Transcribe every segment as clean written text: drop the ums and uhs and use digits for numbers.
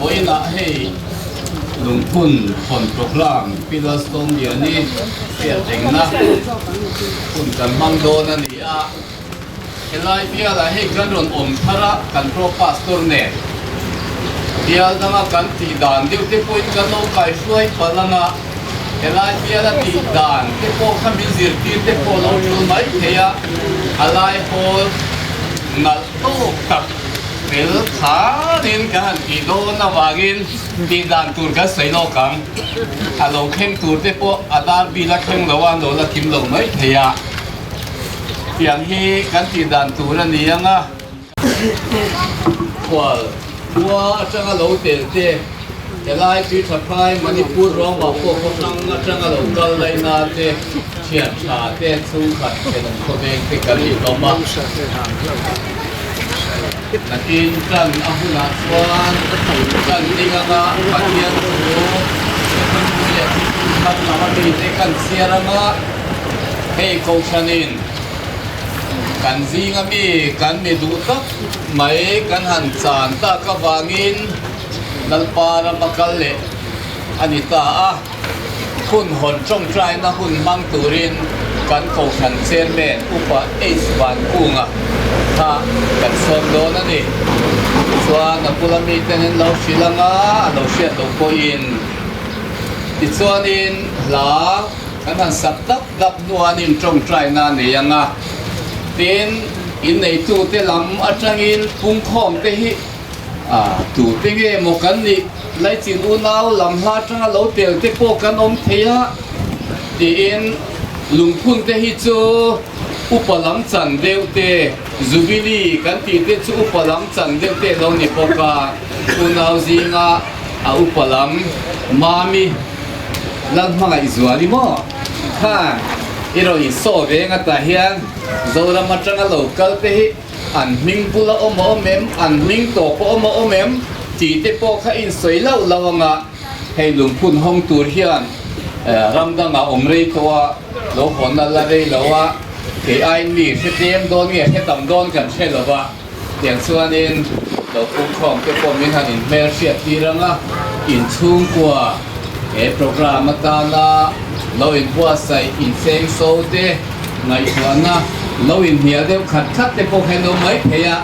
Vawiinah hei lungphun hawn programme Pillar Stone Liani hriat rengna hun kan hmang dawn a ni a. Helai bialah hei kan rawn awm thar a, kan pro pastor nen bial danga kan tih dan deuh te pawhin kan lo kaihruai palh ang a, helai biala tih dan te pawh kha min zirtir te pawh lo tul mai thei a, a lai hawl nalh tawk tak fel khanin kan han tih dawn avangin tih dan tur kan sawi lawk ang, a lo thleng tur te pawh a dar bil a thleng lo a, an lo la kim lo mai thei a. Tiang hi kan tih dan tur a ni ang a. Khual khua atanga lo tel te, helai Tuithaphai Manipur ruangmah pawh khaw hrang atanga lo kal laina te, thian tha te, chhungkhat thenawm khawveng te kan ni hlawm a. Nakin tan a hunah chuan kan ding anga Pathian thu Thuthlung leh Thuthlung thar lam ami te kan chhiar anga hei Kohhranin kan zing ami kan mi duh tak mai kan han chan tak avangin Lalpa rama kal leh a ni ta a. Hun hawn tawngtaina hun hmang turin kan Kohhran Chairman Upa H Vankunga kha kan sawm dawn a ni. Chuan a bula miten an lo hrilh ang a, a lo hriat loh pawhin. Tichuanin hla kan han sak dap dap hnuanin tawngtaina a nei ang a. Tin, inneitute lam atangin pungkhawmte hi A, tute nge maw kan nih? Laichin unau lam hla atanga lo tel te pawh kan awm thei a, tiin lungphun te hi chu upa lam chan deuh te, Jubilee kan tih te chu upa lam chan deuh te lo ni bawk a, unau zinga a upa lam Mami Lalhmangaihzuali maw khan i rawn insaw ve ngatah hian Zoram atanga lo kal te hi An hming bula awm a awm em, an hming tawp a awm a awm em tih te pawh kha insawi lauh lauh ang a, hei lungphun hawng tur hian ram dangah awm rei tawh a, lo hawn a la rei lo a, kei aiin mi hre tlem dawn nge hre tam dawn kan hre lo va, tiang chuanin lo pungkhawm te pawh min han inhmel hriat tir ang a, inchhungkua he programme atana lo inbuatsaih inseng so te. Ngaihtuahna lo inhnial deuh khat khat te pawh kha in awm mai thei a,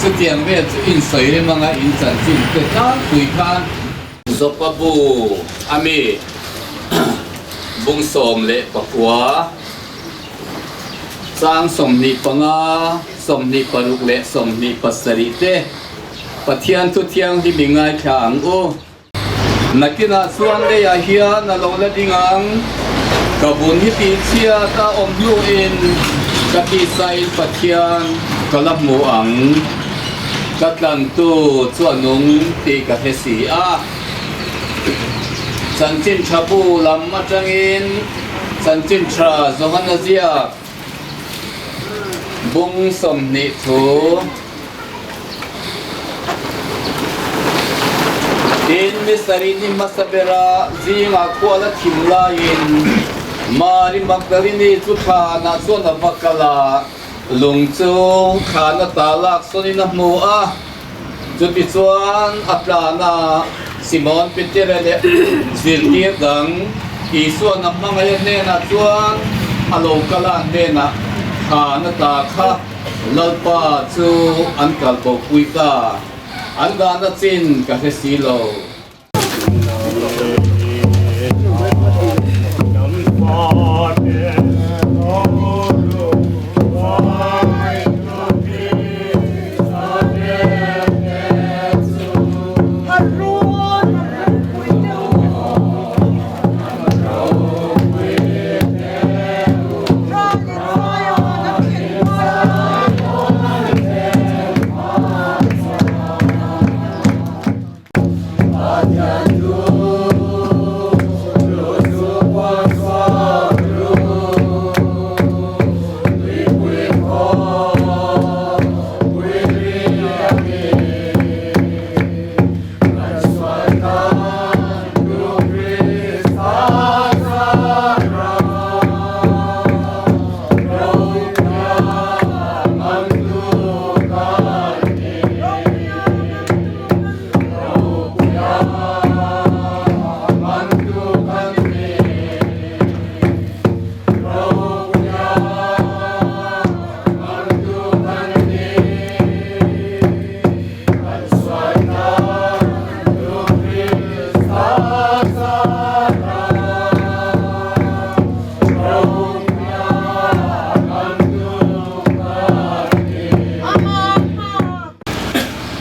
chutiang vel chu in sawi rem anga in chanchin te tlangpui khan. Zopa bu a mi bung 14, chang 25, 26 leh 27 te Pathian thu thianghlim i ngaithla ang u. Nakinah chuan leiah hian a lo la ding ang. Ka vun hi tihchhiat a awm hnuin ka tihsain Pathian ka la hmu ang. Ka tlantu chu a nung tih ka hre si a. Chanchin tha bu lam atangin Chanchin tha Johana ziak bung 20 thu. Tin, Misari ni hmasa bera zingah khual a thim laiin Mari Magdalini chu thlanah chuan a va kal a, lung chu thlan ata lak sawnin a hmu a. Chutichuan a tlan a, Simon Petera leh zirtir dang Isua'n a hmangaih a hnenah chuan a lo kal a, an hnenah thlan ata kha Lalpa chu an kal bo pui ta, an dahna chin ka hre si lo.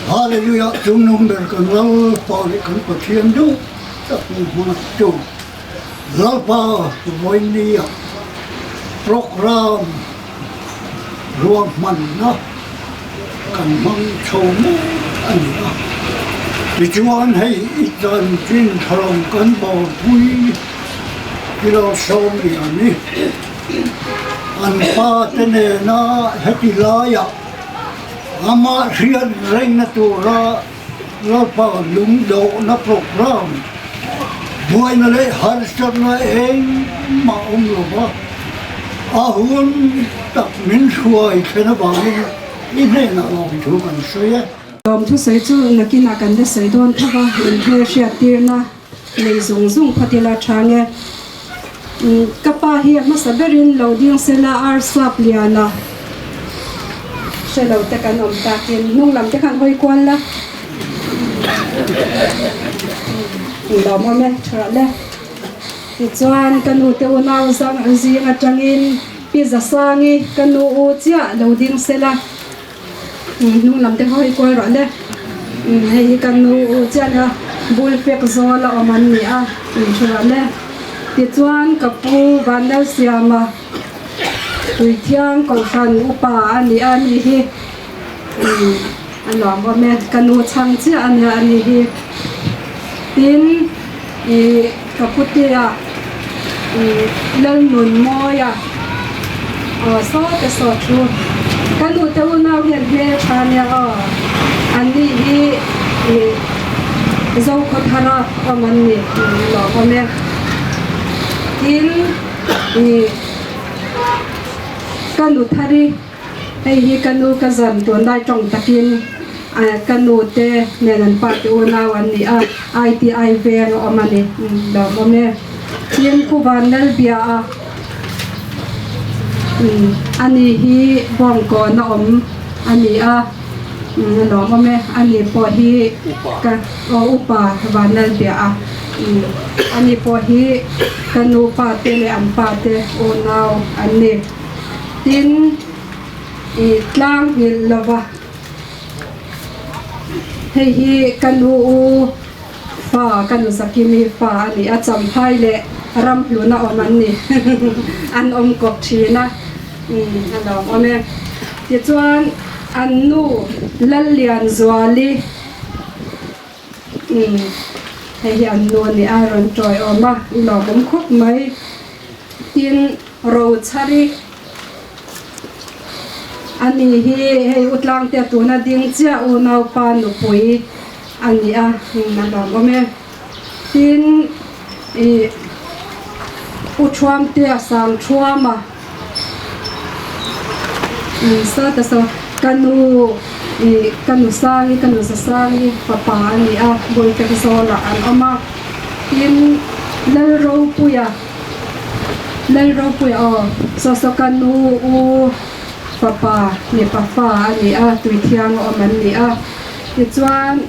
Hallelujah Chungnung ber kan Lalpa leh kan Pathian duh tak min hmangtu Lalpa vawinia program ruahmanna kan hmang chho mek a ni a. Tichuan hei i chanchin thalawm kan bawlpui kilo 90 ni an pa te nena heti laiah amah hriat rengna tura Lalpa lungdawhna program buaina leh harsatna engmah awm lo va, a hun tak min hruai thlen avangin i hnenah lawmthu kan sawi e. Lawmthu sawi chu nakinah kan la sawi dawn tho va, inhmel hriattirna nei zung zung phawt ila tha nge. Ka pa hi a hmasa berin lo ding sela Arsap Liana hre lo te kan awm takin hnung lam te khan hawi kual la. Lawm awm e, tha le. Tichuan ka nu te unau zang zing atangin Pi Zasangi ka nu u chiah lo ding sela Hnung lam te kha hawi kual rawh le. Hei hi ka nu u chiah nia bul fek zawl a awm an ni a in thu rawh le. Tichuan ka pu Vanlalsiama Tuithiang Kohhran upa a ni a ni hi a nuam awm e. Ka nu chhang chiah a nia a ni hi. Tin ih ka putea ih Lalnunmawia aw saw te saw thu ka nu te unau hian hmel tha ania aw an ni hi ih Zokhawthara awm an ni lawm awm e tin ih ka nu thari. Hei hi ka nu ka zan tunlai tawng takin ka nu te nen an pa te unau an ni a, ITI veng a awm a ni. Lawm awm e. Tin Pu Vanlalbia a ani hi Bawngkawn a awm a ni a, lawm awm e. Ani pawh hi ka aw upa Vanlalbia a ani pawh hi ka nu pa te leh an pa te unau an ni. Tin, i tlang nghilh lo va, hei hi ka nu u fa, ka nu Zakimi fa a ni a, Champhai leh Ramhluna awm an ni, an awm kawp thin a, a lawm awm e. Tichuan, an nu Lallianzuali, hei hi an nu a ni a, rawn tawi awm a, lawmawm khawp mai. Tin, Rochhari a ni hi hei Utlangte tuna ding chiah unaupa nupui a ni a, a lawm awm e. Tin, ih Uthuamtea Sangthuama sata saw ka nu ih ka nu Sangi ka nu Zasangi fapa a ni a, Bulfekzawlah an awm a. Tin, Lalropuia. Lalropuia aw, saw saw ka nu u fapa mipa fa a ni a, Tuithiang a awm an ni a. Tichuan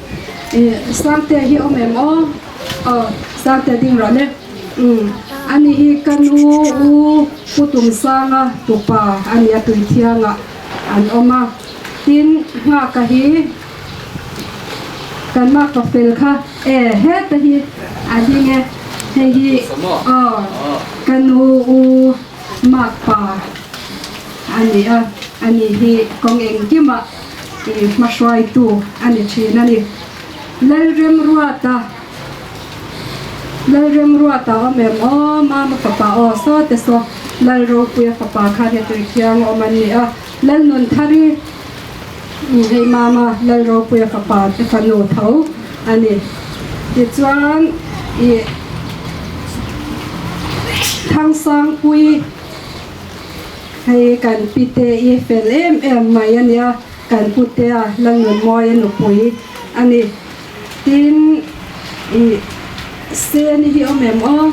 ih Sangtea hi awm em aw? Aw, Sangtea ding rawh le. Umm, ani hi ka nu u Pu Tumsanga tupa a ni a, Tuithiangah an awm a. Tin, Nghaka hi Kan mak ka fel kha e heta hi a ding e hei hi aw ka nu u mak pa a ni a ani hi kawng engkimah i hmahruaitu a ni thin a ni Lalremruata. Lalremruata awm em aw Mama fapa aw saw te saw Lalropuia fapa khan he tui thiang awm an ni a Lalnunthari hei Mama Lalropuia fapa te fanu tho a ni tichuan ih Thangsangpui hei kan pite i fel em em mai a nia kan putea Lalnunmawia nupui a ni. Tin, ih, Seni hi awm em aw?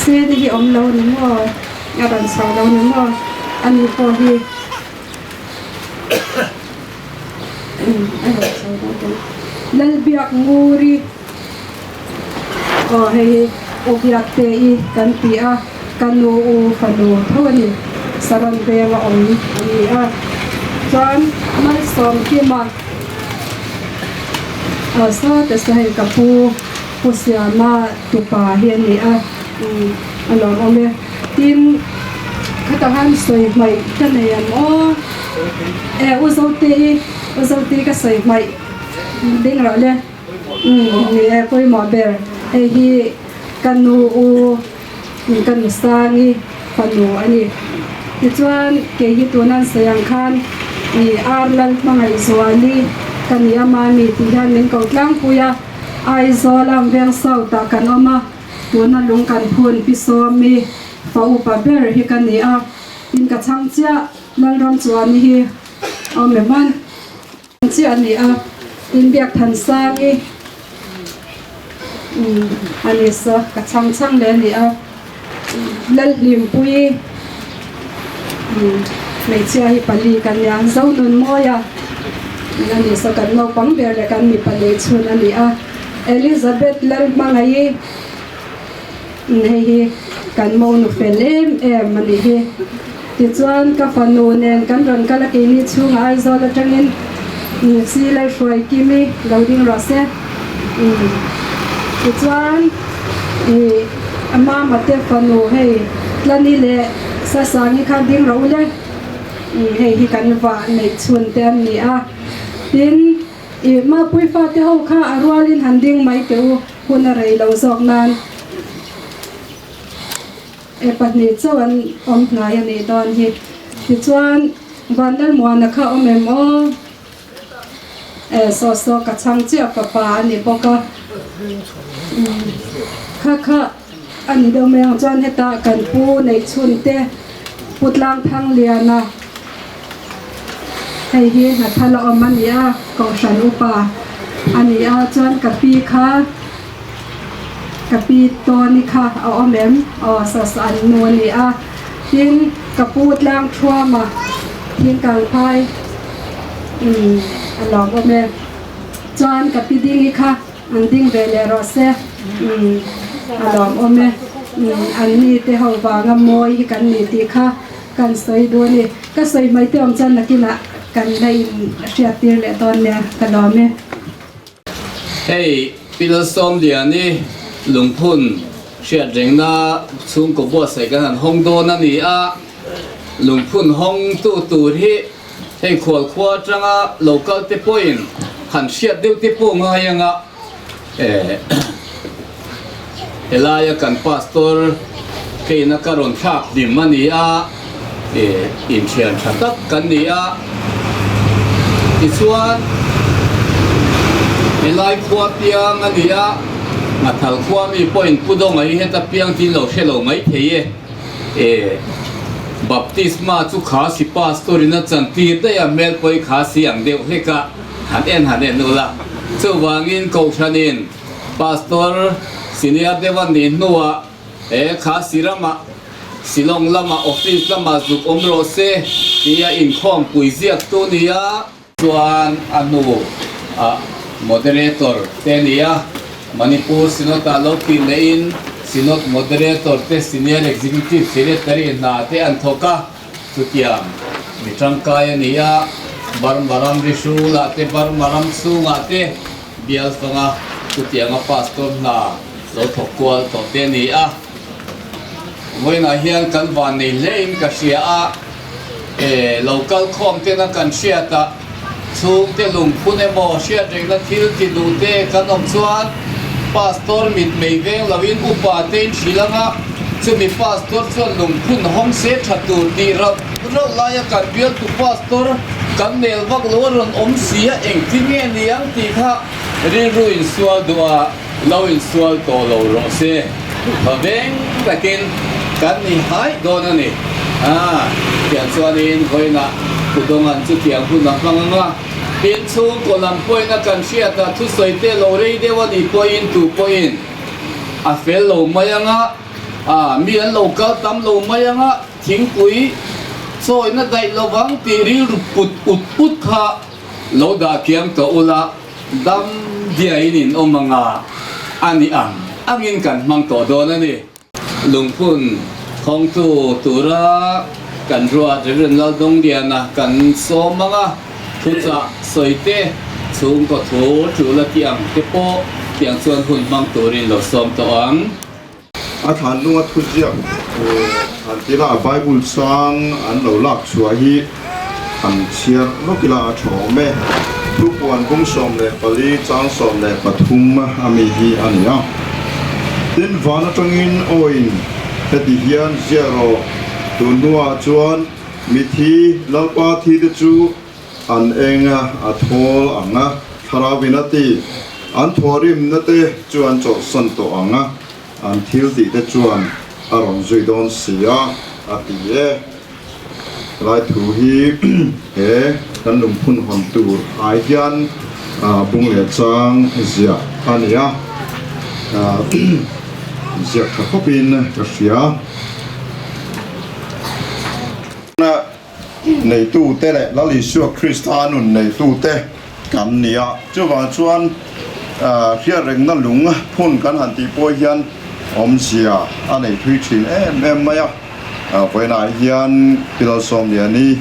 Seni hi awm lo ni maw? A rawn chho lo ni maw? Ani pawh hi a rawn chho lo tawh. Lalbiak Nguri aw hei hi U Biakte i kan ti a, ka nu u fanu tho a ni. Saron veng a awm a ni a. Chuan Malsawmkima aw sawte saw hei ka pu Pu Siama tupa hi a ni a, a lawmawm e. Tin, khatah khan sawi hmaih ka nei ang aw. E U Zote-i, U Zote-i ka sawi hmaih ding rauh le. Umm ni e pawimawh ber hei hi ka nu u ka nu Sangi fanu a ni. Tichuan kei hi tuna an sawi ang khan ih Ar Lal hmangaih Zuali ka ni a Mami tih hian min ko tlangpui a, Aizawl a Veng South ah kan awm a, tuna lung kan phun Pi Sawmi fa upa ber hi ka ni a, tin ka chhang chiah Lalramchuani hi awm em an. Chiah a ni a, inbiak than sang i a ni sa ka chhang chhang leh a ni a, Lalhlimpuii hmeichhia hi pali kan nia, Zonunmawia a ni sa kan naupang ber leh kan mipa leh chhun a ni a, Elizabeth Lalhmangaih-i Hei hi kan monu fel em em a nih hi. Tichuan ka fanu nen kan rawn kal a keini chhungah Aizawl atangin si Lalhruai Kimi lo ding rawh se. Tichuan ih Mama te fanu hei Tlani leh Sasangi kha ding rawh u le. Hei hi kan vah neih chhun te an ni a. Tin ih Mapui fate ho kha a rualin han ding mai teh u. Hun a rei lo zawk nan e pahnih chauh an awm hnai a nih dawn hi. Tichuan Vanlalmuana kha awm em aw? E saw saw ka chhang chiah fapa a ni bawk a. Kha kha a ni deuh mai ang chuan hetah kan pu neihchhun te Pu Tlangthangliana Hei hi hnathal a awm a ni a, Kohhran upa a ni a, chuan ka pi kha ka pi Tawni kha a awm em? Aw saw saw an nu a ni a, tin ka pu tlang thuama thingkang phai umm a lawm awm e, chuan ka pi Dingi kha an ding ve leh rawh se umm a lawm awm e, umm an ni te ho vanga mawi hi kan ni tih kha. Kan sawi duh a ni. Ka sawi mai te awm chuan nakinah kan la in hriat tir leh dawn nia, ka lawm e. Hei Pilsawmliani lungphun hriat rengna chhungkaw buatsaih kan han hawng dawn a ni a, lungphun hawng tu tur hi hei khualkhua atanga local te pawhin han hriat deuh te pawh ngai anga eh Helaia kan pastor keina ka rawn thlak hlim a ni a, eh inthian tha tak kan ni a. Tichuan helai khua piang a ni a, Nghathal khua mi pawhin Pu Dawnga hi heta piang tin lo hre lo mai thei e. Eh baptisma chu kha si pastor in a chantir daih a, hmel pawh hi kha si ang deuh hlek a, han en han en ula. Chuvangin Kohhranin Pastor Senior deuh a nih hnuah he kha Siramah, Shillong lamah office lamah zuk awm rawh se tia inkhawm pui ziaktu nia. Chuan a hnu ah Moderator te nia Manipur Synod ah lo tih lehin Synod Moderator te Senior Executive Secretary hna te an thawk a, chutiang mi tangkai a ni a, Burma ram Rihrulah te Burma ram chhungah te Bial fanga chutianga pastor hna lo thawk kual tawh te a ni a. Vawiinah hian kan van nei hlein ka hria a, e lo kal khawm tena kan hriat a, Chhungte lungphun emaw hriatrengna thil ti duhte kan awm chuan Pastor mitmei veng loin upa tein hrilh anga chumi Pastor chuan lungphun hawng se tha tur tih rauh rauh laia kan bialtu Pastor kan nel vak lo a rawn awm si a engtin nge ni ang tih kha rilru insual duh a lo insual tawh lo rawh se. Tha veng takin kan ni haih dawn a ni. A, tiang chuanin vawiinah Kudawng-an chutiang hun a hmang ang a, tin chhungkaw lam pawhin a kan hriat a, thusawi te lo rei deuh a nih pawhin tu pawhin a fel lo mai ang a, a, mi an lo kal tam lo mai ang a, thingpui chawina daih lovang tih rilru put ut ut kha lo dah kiang tawh ula. Dam diain in awm anga a ni ang angin kan hmang tawh dawn a ni. Lungphun thawngtu tura kan ruat Rev. Laldawngdiana kan sawm anga thuchah sawi te, chhungkaw thu tul a tih ang te pawh tiang chuan hun hmang turin lo sawm tawh ang. A thlanlunga thuziak han tila a Bible chang an lo lak chhuah hi han chhiar lawk ila a tha awm e. Thupuan bung 14 chang 13 a mi hi a ni a. Tin, van atangin awiin heti hian ziah rawh, tun hnuah chuan mithi Lalpa thi te chu An eng a thawl ang a, Thlarauin a ti. An thawhrimna te chu an chawlhsan tawh ang a, an thil tih te chuan a rawn zui dawn si a, a ti e. Helai thu hi he kan lungphun hawn tur ai hian bung leh chang ziah a ni a, ziak tha khawpin ka hria. Neitute leh Lal Isua Krista nun neitute kan ni a. Chuvang chuan hriatrengna lung phun kan han tih pawh hian awmzia a nei thui thin em em mai a. Vawiinah hian Pi Lalsawmliani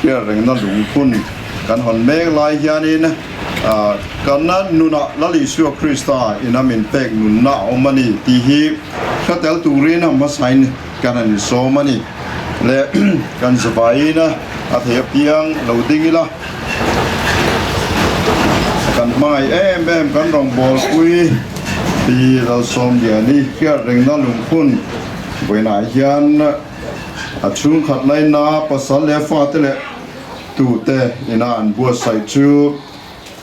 hriatrengna lung phun kan hawn mek lai hianin kan nunah Lal Isua Krista ina min pek nunna a awm a ni tih hi hre tel turin hmasain kan han insawm a ni. Leh kan zavaiin a thei apiang lo ding ila, kan hmangaih em em kan rawngbawlpui Pi Lalsawmliani hriat rengna lungphun vawiinah hian a chhungkhat laina pasal leh fate leh tute ina an buatsaih chu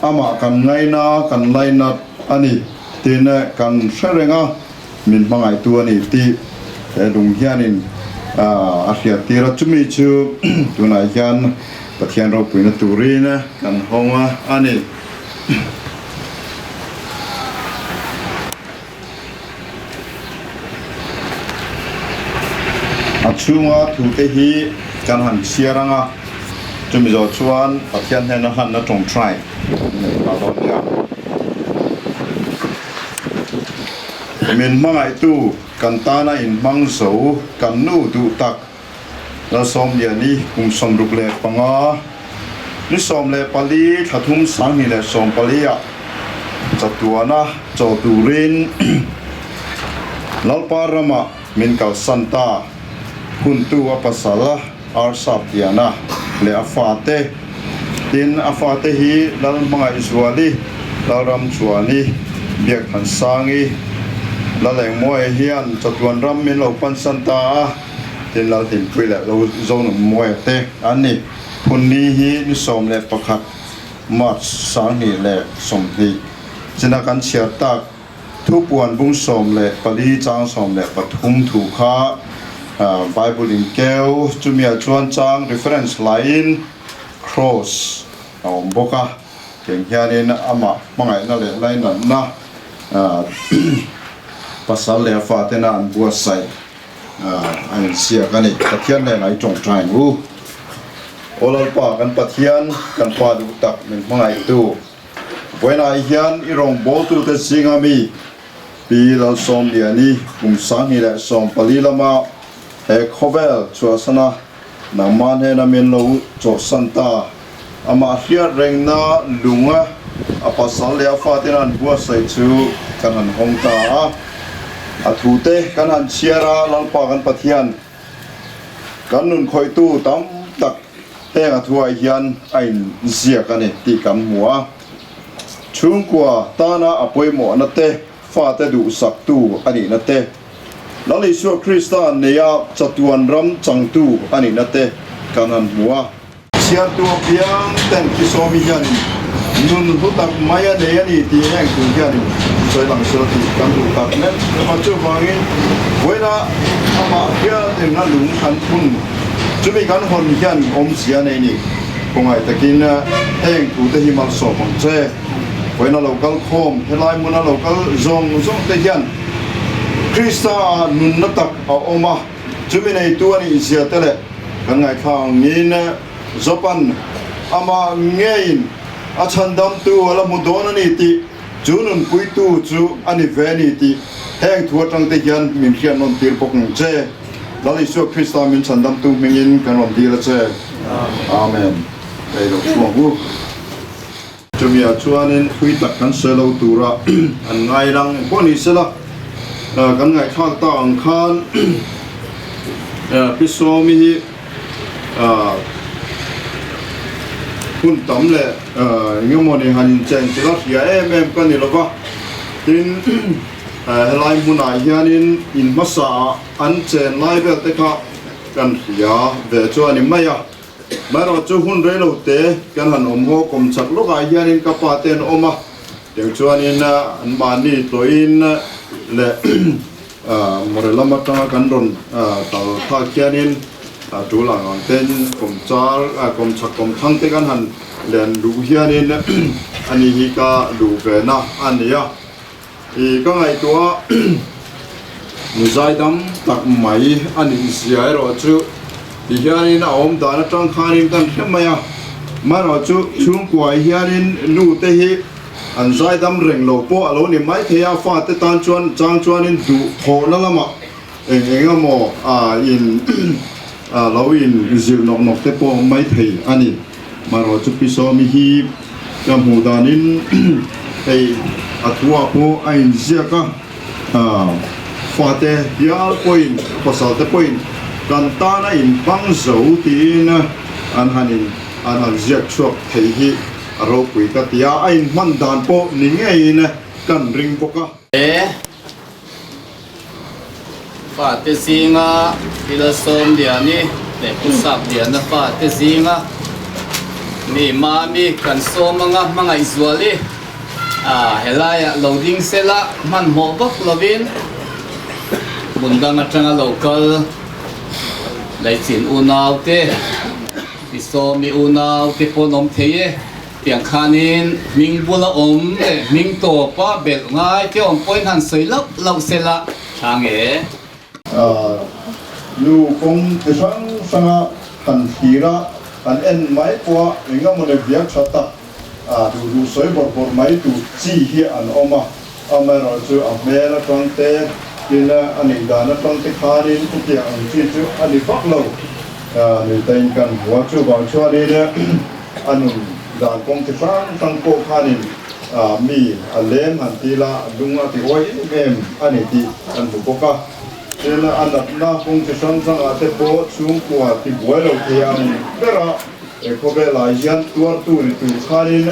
amah kan ngaina kan lainat a ni tin kan hre reng a. Min hmangaihtu a ni tih he lung hianin a hriattir a, chumi chu tunah hian Pathian ropuina turin kan hawng a ni. A chhunga thute hi kan han chhiar ang a, chumi zawh chuan Pathian hnena hlanna tawngtai nei nghal dawn nia. Min hmangaihtu kan tana inhmang zo kan nu duh tak Lalsawmliani kum 65 ni 14 thla thum 2014 ah chatuana chaw turin Lalpa ramah min kalsan ta huntu a pasal Arsa Piana leh a fate. Tin, a fate hi Lalhmangaihzuali, Lalramchuani, Biakthansangi, Lalengmawia hian chatuan ram min lo pansan ta a, tin Lalhlimpui leh Zonunmawia te an ni. Phunni hi ni 11 March 2020 china kan chhiar tak. Thupuan bung 14 chang 13 thu kha Bible in keu chumia chuan chang reference laiin cross a awm bawk a, tiang hianin amah hmangaihna leh lainatna pasal leh a fatena an buatsaih a insiak a ni. Pathian hnenah i tawngtai ang u. Aw Lalpa kan Pathian, kan Pa duh tak min hmangaihtu. Vawiinah hian i rawngbawltute zinga mi Pi Lalsawmliani kum 2014 lama he khawvel chhuahsana nangmah hnena min lo chawlhsan ta. Amah hriat rengna lunga a pasal leh a faten an buatsaih chu kan han hawng ta a. A thute kan han chhiar a, Lalpa kan Pathian, kan nun khawihtu tam tak. Heng a thuah hian a inziak a ni tih kan hmu a. Chhungkua tana a pawimawhna te, fate duhsaktu a nihna te, Lal Isua Krista neia chatuan ram changtu a nihna te kan han hmu a. Chhiartu apiang ten Kisawmi hianin nun hlu tak mai a nei a ni tih heng tur hianin sawi lang sela tih kan duh tak mek a. Chuvangin vawiina amah hiatin a lung kan phun chumi kan hawn hian awmzia a nei ni. Khawngaih takin heng thute hi malsawm ang che. Vawiina lo kal khawm helai hmuna lo kal zawng zawng te hian Krista ah nunna tak a awm a, chumi neitu a nih zia te leh kan ngaithla angin Jopan amah ngeiin a chhandamtu a la hmu dawn a ni tih chu nunpuitu chu a ni ve a ni tih heng thu atang te hian min hriat nawn tir bawk ang che. Lal Isua Krista min chhandamtu hmingin kan rawn dil a che. Amen. Ei lo chhuang u. Chumi-ah chuanin thui tak kan sawi lo tura an ngai lang pawh ni sela, kan ngaihthlak ta ang khan Pi Sawmi hi hun tam leh engemaw ni han inchen chilh a hria em em ka ni lova, tin helai hmunah hianin in hmasaah an chen lai vel te kha kan hria ve chu a ni mai a. Marawh chu hun rei lo te kan han awm haw kawm chak lawkah hianin ka pa te an awm a, tiang chuanin anmahni tlawhin leh mawre lam atanga kan rawn tal thlak hianin tul ang ang ten kawm char kawm chak kawm thlang te kan han len luh hianin ani hi ka luh ve na a ni a. I ka ngaihtuah nu zaidam tak mai a nih zia erawh chu ti hianin a awm dan atang khanin kan hre mai a, marawh chu chhungkuaah hianin nu te hi an zaidam reng lo pawh a lo ni mai thei a, fate tan chuan chang chuanin duh thawhna lamah eng eng emaw in lo in zilh nawk nawk te pawh mai thei a ni. Marawh chu Pi Sawmi hi ka hmuh danin hei a thuah pawh a inziak a, fate bial pawhin pasal te pawhin kan tan a inhmang zo tiin an han in an han ziak chhuak thei hi a ropui ka ti a, a inhman dan pawh ni ngeiin kan ring bawk a. E Fate zinga Pilsawm Liani leh Pu Sap Liana fate zinga mi Mami kan sawm anga hmangaih zuali a helaiah lo ding sela hmanhmawh vak lovin hmun dang atanga lo kal Leichin unaute Pisawmi unaute pawh an awm thei e. Tiang khanin hming bula awm leh hming tawpa belh ngai te awm pawhin han sawi lauh lauh se la tha nge? Nu kawng chi hrang hranga han thlir a, han en mai pawha engemaw leh biak tha tak duh duh sawi bawrh bawrh mai tur chi hi an awm a, amaherawhchu a hmel atang te tin a neih dan atang te khanin chutiang ang chi chu a ni vak lo ni tain kan hmu a, chuvang chuanin A nun dan kawng chi hrang hrang pawh khanin mi a lem han ti la, a lung a ti uai em em a ni tih kan hmu bawk a. Tin, a natna kawng chi hrang hrangah te pawh chhungkua ti buai lo thei ang ber a, he khawvelah hian tuartu ni tur khanin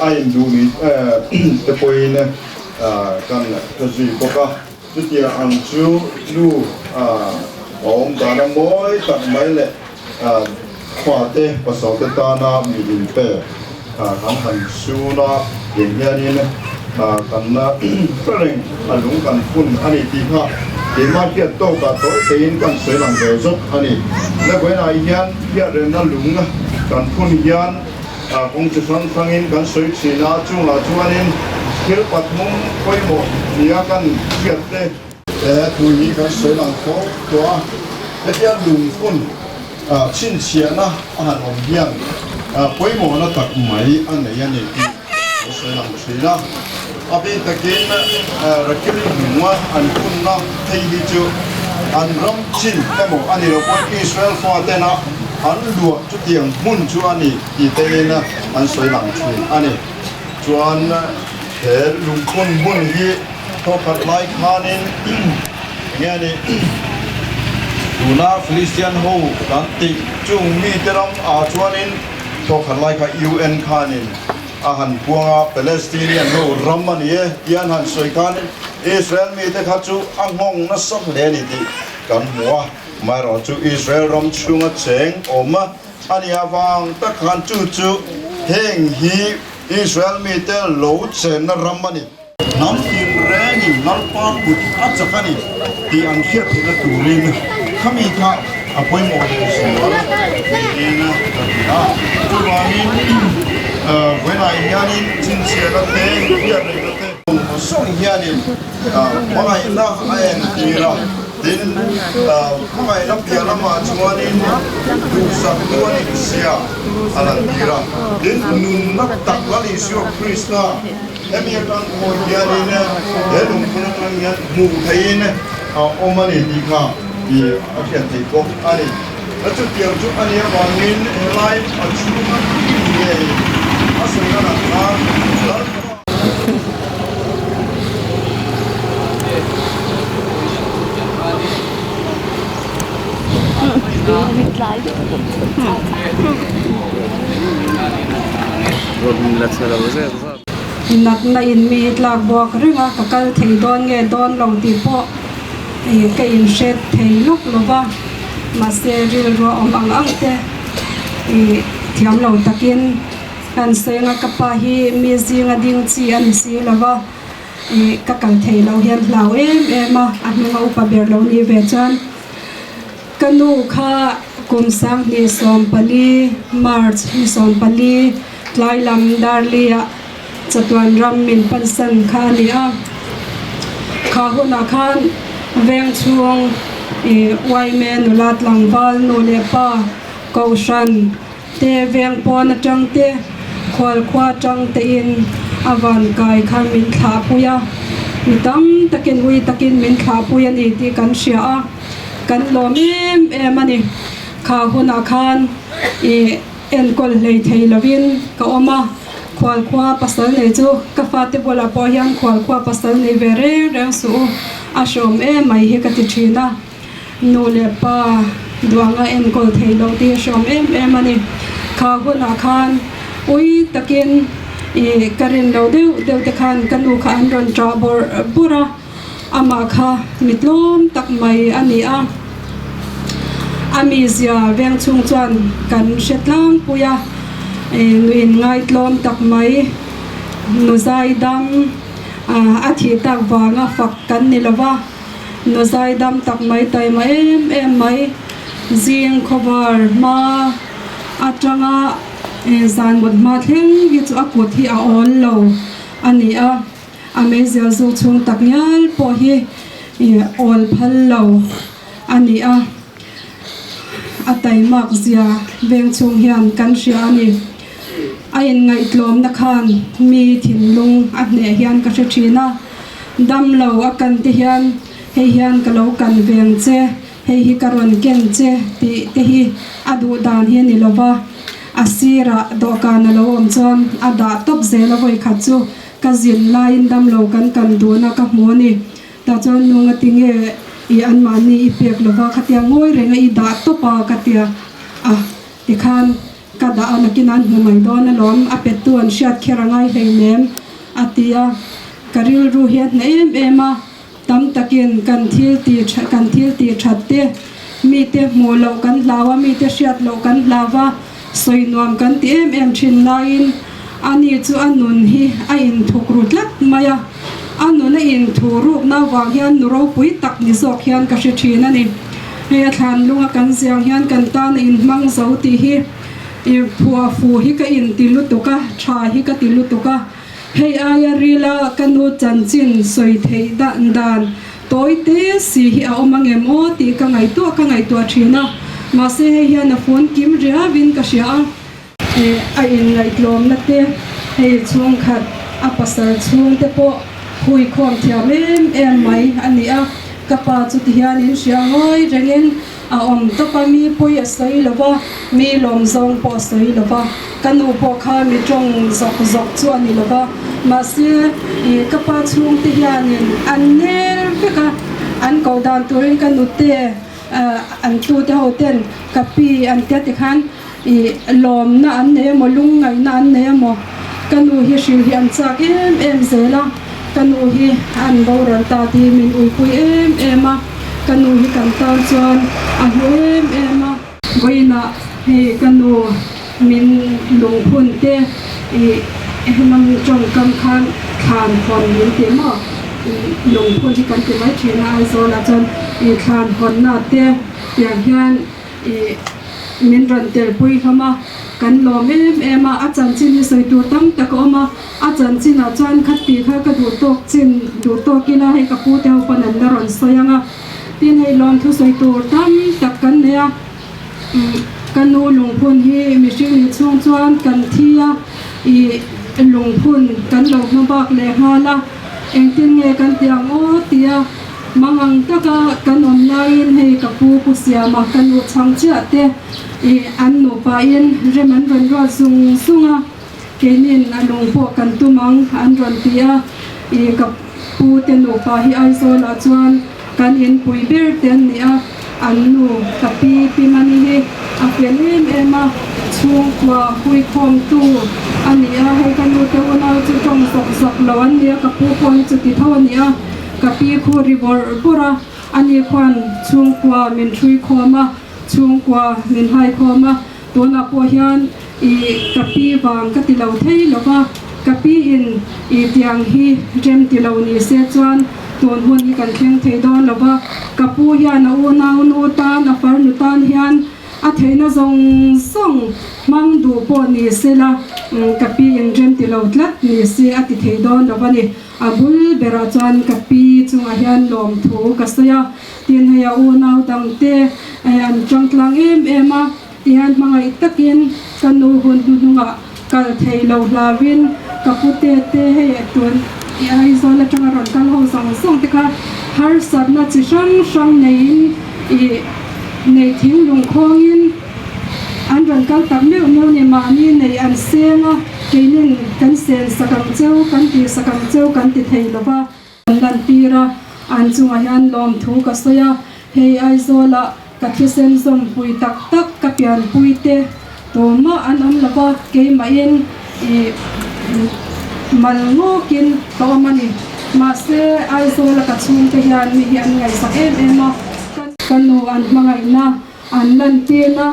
a induh ni te pawhin kan hre zui bawk a. Chutiang ang chu nu a awm dan a mawi tak mai leh Khuate pasalte tana mi inpe kan han sun a, tiang hianin kan hre reng a lung kan phun a ni tih kha keimah hriat tawkah tawi teiin kan sawi lang ve zawk a ni. Levainah hian hriatremna lung kan phun hian kawng chi hrang hrangin kan sawi thin a, chungah chuanin thil pathum pawimawh nia kan hriat te, He thu hi kan sawi lang fo tawh a, hetia lungphun chhinchhiahna a han awm hian pawimawhna tak mai a nei a ni tih kan sawi lang thin a. A bik takin Rakili hnunga an phunna phei hi chu an ram chin emaw a ni lo pawhin Israel fatena an luah chutiang hmun chu a ni tih tein an sawi lang thin a ni. Chuan he lungphun hmun hi Thawkhat lai khanin enge a nih? Tuna Philistian ho kan tih chung mite ram ah chuanin thawkhat lai kha UN khanin a han puang a, Palestinian ho ram a ni e tia an han sawi khanin Israel mite kha chu a nghawng nasa hle a ni tih kan hmu a. Amaherawhchu Israel ram chhunga cheng awm a nih avang tak khan chu chu heng hi Israel mite lo chenna ram a ni. Hnam tinrengin Lalpa kut a chak a ni tih an hriat theihna turin khami kha a pawimawh leh zual niin ka ti a. Chuvangin vawiinah hianin chhinchhiahna te, hriat rengna te zawng zawng hianin hmangaihna a entir a. Tin, hmangaihna piah lamah chuanin duhsak tu a nih zia a lantir a. Tin, nunna tak Lal Isua Krista Hemi atang pawh hianin he lungphun atang hian hmuh theihin a awm a ni tih kha i a hriat theih bawk a ni. A chutiang chu a nih avangin helai a chhunga thil ngei a sawi lan ang khan Lalpa. Natna in mi tlak buak reng a, ka kal thei dawn nge dawn lo tih pawh ka inhre thei lawk lo va, mahse rilru a awm ang ang te thiam lo takin kan sawi ang a, ka pa hi mi zinga ding chi a ni si lo va, ka kal thei lo hian hlau em em a, a hnunga upa ber lo ni ve chuan ka nu kha kum 2014 March ni 14 Tlai lam Darli-ah chatuan ram min pansan kha a ni a, kha hunah khan veng chhung i uaime nula tlangval nu leh pa kohhran te veng pawn atang te khualkhua atang tein a van kai kha min thlahpui a, mi tam takin ui takin min thlahpui a ni tih kan hria a, kan lawm em em a ni. Kha hunah khan i. Enkawl hlei thei lovin ka awm a, khualkhua pasal nei chu ka fate bulah pawh hian khualkhua pasal nei ve reng reng suh u, a hreawm em mai hi ka ti thin a, nu leh pa duanga enkawl thei loh tih a hreawm em em a ni. Kha hunah khan ui takin ih ka rin lo deuh deuh te khan ka nu kha an rawn ṭah bawrh bawrh a. Amah kha mi tlawm tak mai a ni a, a mizia veng chhung chuan kan hre tlangpui a, nuin ngaitlawm tak mai, nu zaidam a thih tak vanga fak kan ni lo va, nu zaidam tak mai taima em em mai, zing khawvar hma atanga zan mut hma thleng hi chu a kut hi a awl lo a ni a. A meizial zu chhung tak ngial pawh hi awl phal lo a ni a, a taimak zia veng chhung hian kan hria a ni. A inngaihtlawmna khan mi thinlung a hneh hian ka hre thin a, dam lo a kan te hian hei hian ka lo kan veng che, hei hi ka rawn ken che tih te hi a duh dan hi a ni lo va, a sirah dawhkan a lo awm chuan a dah tawp zel a vawikhat chu. Ka zin laiin damlo kan kan dun a ka hmu a ni. Tah chuan nu nga tinge i anmahni i pek lova khatia ngawi renga i dah tawp a ka tia a tikhan ka dah a nakin an hmu mai dawn alawm a pettu an hriat kher a ngai hleinem a ti a ka rilru hi a hneh em em a. Tam takin kan thil ti kan thil ti that te, mite hmuh loh kan hlau a, mite hriat loh kan hlau a, sawi nuam kan ti em em thin laiin ani chu a nun hi a inthuk ru tlat mai a, a nun a inthu rukna avang hian nu ropui tak ni zawk hian ka hre thin a ni. Hei a thlan lunga kan ziang hian kan tan a inhmang zo tih hi i phuah fu hi ka inti lutuk a, tha hi ka ti lutuk a. Hei aia rila ka nu chanchin sawi theih dan dan tawi te si hi a awm angem aw tih ka ngaihtuah ka ngaihtuah thin a, mahse hei hian a phone kim riauin ka hria a. A inngaihtlawmna te, hei chhungkhat a pasal chhungte pawh huikhawm thiam em em mai a ni a, ka pa chu tihian in hria ngawi rengin A awm tawp a, mi pawi a sawi lo va, mi lawm zawng pawh a sawi lo va, ka nu pawh kha mi tawng zawk zawk chu a ni lo va, mahse ih ka pa chhungte hianin an nel vek a, an koh dan turin ka nute an tute ho ten ka pi an tia tikhan ih lawmna an nei emaw lungngaihna an nei emaw ka nu hi hrilh hi an chak em em zel a ka nu hi an boral ta tih min uipui em em a ka nu hi kan tan chuan a hlu em em a. Vawiinah hei ka nu min lungphun te ih helam tawngkam khan thlan hawn min ti maw lungphun hi kan ti mai thin a Aizawlah chuan ih thlan hawnna te tiang hian ih min rawn telpui hlawm a kan lawm em em a a chanchin hi sawi tur tam tak a awm a a chanchinah chuan kha tih kha ka duh tawk chin duh tawk ila hei ka pu te ho pawn an la rawn sawi ang a. Tin hei lawmthu sawi tur tam tak kan nei a, ka nu lungphun hi mihring ni chhung chuan kan thi a, ih lungphun kan lo hma bak leh nghal a, engtin nge kan ti ang aw tia mangang taka kan awm laiin hei ka pu pu Siama ka nu chhang chiah te ih an nupa in rem an rawn ruat zung zung a. Keinin a lung pawh kan tum ang an rawn ti a, ih ka pu te nupa hi Aizawlah chuan kan inpui ber te an ni a, an nu ka pi pi Mani hi a fel em em a, chhungkua huikhawmtu a ni a, hei ka nu te unau chu tawng zawk zawk lo an ni a, ka pu pawh hi chuti tho a ni a, ka pi khu ri bawrh bawrh a, ani khuan chhungkua min hruikhawm a, chhungkua min haikhawm a. Tunah pawh hian i ka pi vang ka ti lo thei lo va, ka pi in i tiang hi rem ti lo ni se chuan tun hun hi kan thleng thei dawn lo va, ka pu hian a unau nu tan a farnu tan hian a theihna zawng zawng hmang duh pawh ni se la ka pi in rem ti lo tlat ni se a ti thei dawn lo a ni. A bul berah chuan ka pi chungah hian lawmthu ka sawi a. Tin hei a unau dangte an tangtlang em em a, tihian hmangaih takin ka nu hun hnuhnungah kal thei lo hlauin ka pute te hei tun i Aizawl atanga rawn kal ho zawng zawng te kha harsatna chi hrang hrang neiin ih nei thinglung khawngin an rawn kal tak meuh meuh ni mahni nei an seng a, keinin kan sen sak ang cheu kan tih sak ang cheu kan ti thei lo va. An lantir a, an chungah hian lawmthu ka sawi a, hei Aizawlah ka thisen zawmpui tak tak ka pianpui te tumah an awm lo va, keimahin ih mal ngawkin ka awm a ni. Mahse, Aizawla ka chhungte hian mi hi an ngaihsak em em a, ka nu an hmangaihna an lantirna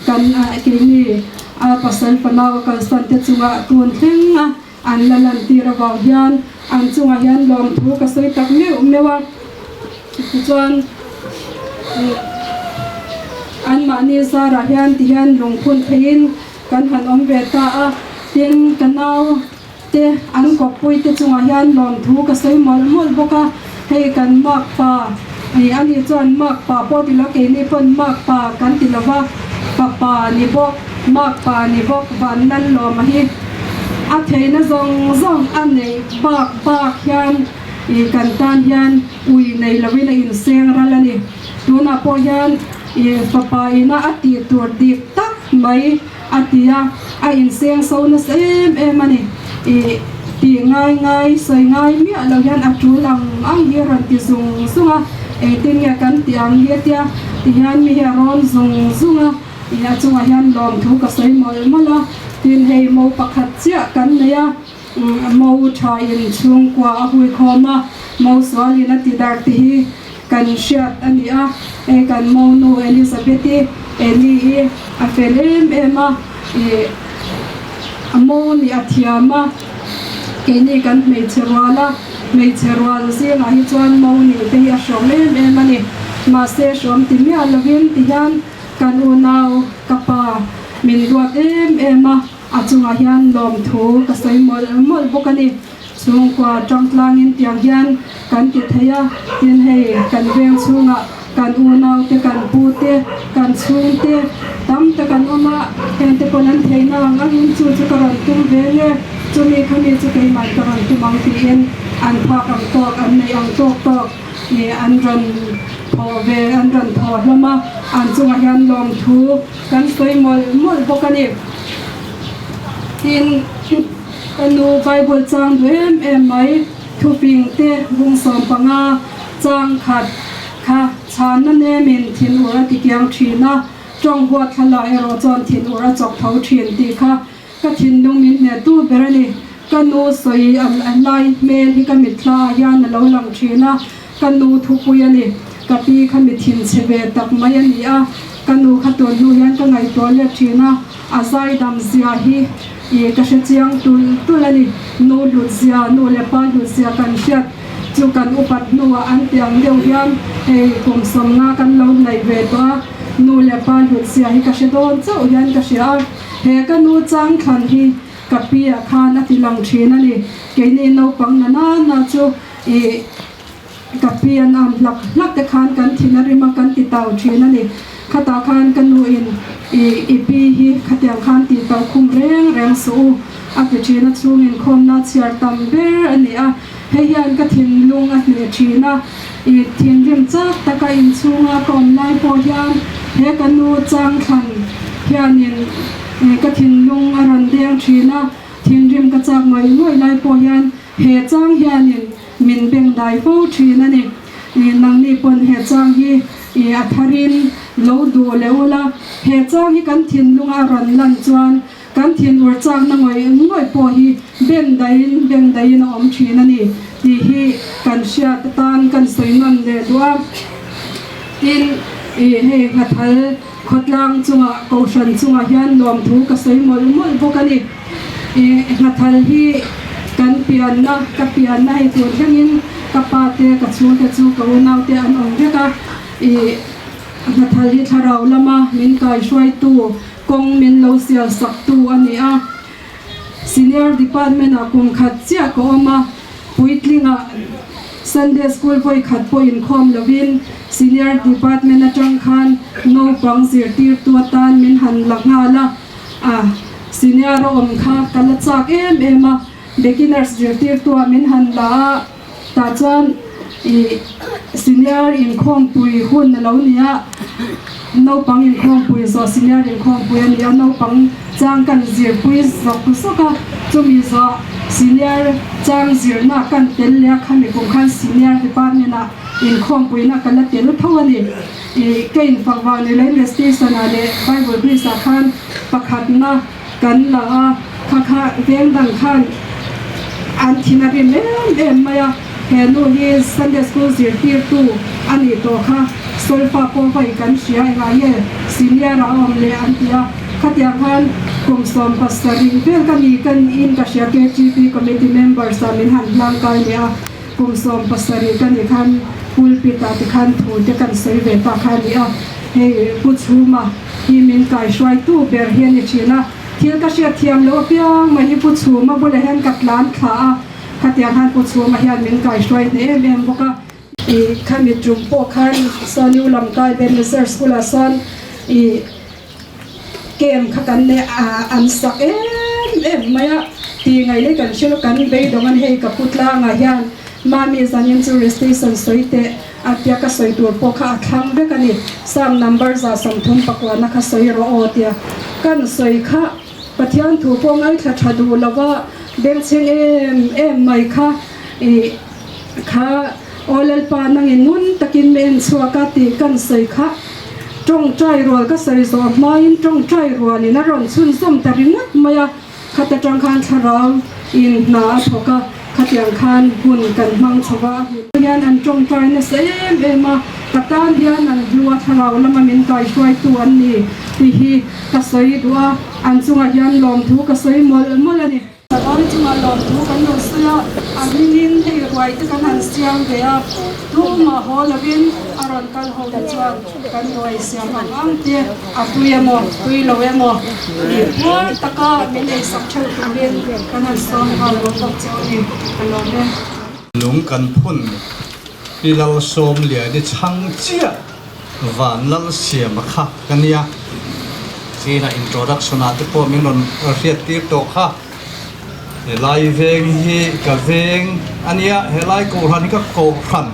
kan keini a pasal fanau a kalsan te chungah tun thleng a. An la lantir avang hian an chungah hian lawmthu ka sawi tak meuh meuh a, tichuan anmahni zarah hian ti hian lungphun theiin kan han awm ve ta a, tin ka nau te an kawppui te chungah hian lawmthu ka sawi mawlh mawlh bawk a, hei kan makpa ih ani chuan makpa pawh ti lo keini pawn makpa kan ti lo va, fapa ni bawk makpa ni bawk Vanlalawma hi. A theihna zawng zawng a neih bak bak hian ih kan tan hian ui nei lovin a inseng ral a ni. Tunah pawh hian ih fapa ina a tih tur dik tak mai a ti a, a inseng so nasa em em a ni. Ih tih ngai ngai sawi ngai miah lo hian a tul ang ang hi a rawn ti zung zung a, engtin nge kan tih ang hi a tia tihian mi hi a rawn zung zung a. Ih a chungah hian lawmthu ka sawi mawlh mawlh a, tin hei mo pakhat chiah kan nei a, mo tha in chhungkua a hui khawm a, mo sual in a ti darh tih hi kan hriat a ni a, hei kan mo nu Elizabeth-i Eli hi a fel em em a, ih a mo nih a thiam a, keini kan hmeichhe rual a, hmeichhe rual zingah hi chuan mo nih te hi a hrawm em em a ni, mahse hrawm ti miah lovin ti hian. Kan unau ka pa min duat em em a, a chungah hian lawmthu ka sawi mawlh mawlh bawk a ni. Chhungkua tangtlangin tiang hian kan ti thei a, tin hei kan veng chhungah kan unau te, kan pu te, kan chhung te tam tak an awm a, heng te pawn an theihna ang angin chu chu ka rawn tum ve nge, chumi khami chu keimah ka rawn tum ang tiin an phak ang tawk, an neih ang tawk tawk. Ih an rawn thawh ve, an rawn thawh hlawm a, an chungah hian lawmthu kan sawi mawlh mawlh bawk a ni. Tin, ka nu Bible chang duh em em mai, thuping te bung 15 chang khat kha. Chhanna nemin thinur a tikiang thin a, tawng huat thlalak erawh chuan thinur a chawk tho thin tih kha ka thinlung min hnehtu ber a ni. Ka nu sawi a lai hmel hi ka mitthla ah hian a lo lang thin a, ka nu thupui a ni. Ka pi kha mi thinchhe ve tak mai a ni a, ka nu kha tun hnu hian ka ngaihtuah let thin a, a zaidam zia hi ih ka hre chiang tulh tulh a ni. Nu hlut zia, nu leh pa hlut zia kan hriat chu kan upat hnuah an ti ang deuh hian hei kum sawmnga kan lo hnaih ve tawh a, nu leh pa hlut zia hi ka hre dawn chauh hian ka hria a, he ka nu chang thlan hi ka pi ah khan a ti lang thin a ni. Keini naupang na na na chu ih ka pi an am hlak hlak te khan kan thin a rim a kan ti tau thin a ni. Khatah khan ka nu in ih i pi hi khatiang khan tih tau khum reng reng suh u a ti thin a, chhung inkhawmna chhiar tam ber a ni a. Hei hian ka thinlung a hneh thin a, ih thinrim chak taka inchhunga ka awm lai pawh hian he ka nu chang thlan hianin ih ka thinlung a rawn deng thin a, thinrim ka chak ngawih ngawih lai pawh hian he chang hianin min beng dai fo thin a ni. Ih nangni pawn he chang hi ih a tharin lo duh leh ula, he chang hi kan thinlunga a rawn lan chuan Kan thinur chakna ngawih ngawih pawh hi beng daihin beng daihin a awm thin a ni tih hi kan hriat atan kan sawi nawn leh duh a. Tin, ih hei Nghathal khawtlang chungah Kohhran chungah hian lawmthu ka sawi mawlh mawlh bawk a ni. Ih Nghathal hi kan pianna, ka pianna hei tur thlengin ka pa te, ka chhungte chu ka unaute an awm vek a. Ih Nghathal hi thlarau lama min kaihruaitu Kawng min lo sial sak tu a ni a, Senior Department ah kum khat chiah ka awm a, puitling ah Sunday School vawi khat pawh inkhawm lovin Senior Department atang khan naupang zirtirtu atan min han la nghal a, a Senior a awm kha ka la chak em em a, Beginners zirtirtu ah min han la a, tah chuan ih senior inkhawmpui hun a lo ni a, naupang inkhawmpui zawh senior inkhawmpui a ni a, naupang chang kan zirpui zawk zawk a, chumi zawh senior chang zirna kan tel leh a, khami kum khan senior department ah inkhawmpuina ka la tel tho a ni. Ih ka infak vang ni loin station ah leh bible bridge ah khan pakhatna Kan la a, kha kha veng dang khan an thin a rim em em mai a, he nu hi Sunday School zirtirtu a nih tawh kha, solfa pawh vawi kan hria engah nge senior a awm leh an ti a, khatiang khan kum 70 vel ka ni ka niin ka hria KTP committee members ah min han hlang kai leh a, kum 70 ka nih khan pulpit ah tikhan thu te kan sawi ve ta kha a ni a, hei Pu Chhuma. Hi min kaihruaitu ber hi a ni thin a, thil ka hriat thiam loh apiang mai hi Pu Chhuma bulah hian ka tlan thla a, khatiang khan Pu Chhuma hian min kaihruai hneh em em bawk a. Ih khami tum pawh khan sawn U Lamkai Ebenezer School ah sawn ih camp kha kan nei a an sak em em mai a, tih ngaih leh kan hre lo kan beidawng a ni hei ka pu tlangah hian Mami zanin chu restation sawi teh. A tia ka sawi tur pawh kha a thlang vek a ni. Psalm number 139 kha sawi rawh aw tia kan sawi kha Pathian thu pawh ngaithla tha duh lova bengchheng em em mai kha ih kha Aw Lalpa nangin ngun takin mi en chhuak a tih kan sawi kha tawngtai rual ka sawi zawh hmain tawngtai rualin a rawn chhunzawm ta ringawt mai a. Khat atang khan thlarau in hna a thawk a, khatiang khan hun kan hmang chho va. Hian an tawngtai nasa em em a, ka tan hian an hlu a, thlarau lama min kaihruaitu an ni tih hi ka sawi duh a, an chungah hian lawmthu ka sawi mawlh mawlh a ni. Thlarau chungah lawmthu kan lo sawi a, a hmingin hei ruai te kan han siam ve a, tumah haw lovin a rawn kal ho te chuan kan ruai siam ang ang te a tui emaw tui lo emaw tih puar taka min eisak theuh turin kan han sawm nghal bawk bawk che u ni ka lawm e. Lung kan phun pi lal sawm lian i chhang chiah van lal siam a kha ka nia. China introduction ah te pawh min rawn hriat tir tawh kha. Helai veng hi ka veng a nia, helai kohhran hi ka kohhran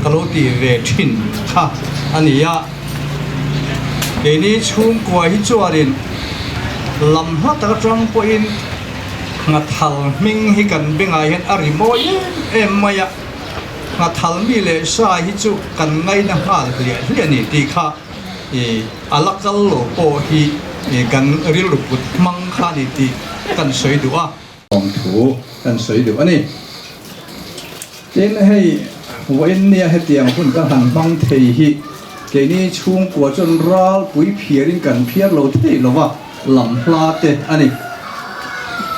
ka lo tih ve thin kha a ni a. Keini chhungkua hi chuanin lam hla tak atang pawhin Nghathal hming hi kan bengah hian a ri mawi em em mai a. Nghathal mi leh sa hi chu kan ngaina nghal hliah hliah a ni tih kha a la kal lo pawh hi kan rilru put hmang kha a ni tih kan sawi duh a. Awmthu kan sawi duh a ni. Tin, hei vawiin nia hetiang hun kan han hmang thei hi keini chhungkua chuan ralpui phiarin kan phiar lo thei lo va, lam hla te a ni.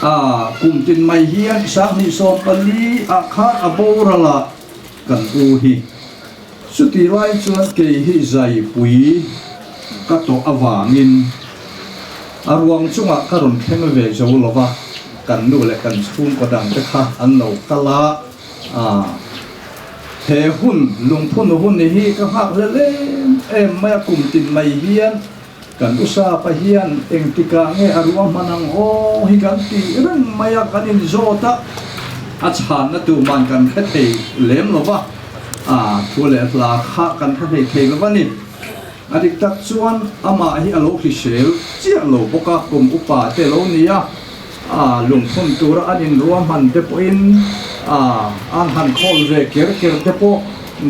A, kum tin mai hian 2014 ah khan a boral a kan u hi. Chutih lai chuan kei hi zaipui ka tawh avangin a ruang chungah ka rawn thleng ve zo lo va, kan nu leh kan chhungkaw dangte kha an lo kal a, ah he hun lungphun hun hi ka nghak hlel em em mai a, kum tin mai hian kan usapa hian engtikah nge a ruahman ang aw hi kan tih reng mai a, kan inzawt a, a chhanna tuman kan hre thei lem lo va, ah thu leh hla kha kan hre thei thei lo va ni. A dik tak chuan amah hi a lo hrisel chiah lo bawk a, kum upa te lo ni a, ah lungphun tura an inruahman te pawhin ah an han khawl ve ker ker te pawh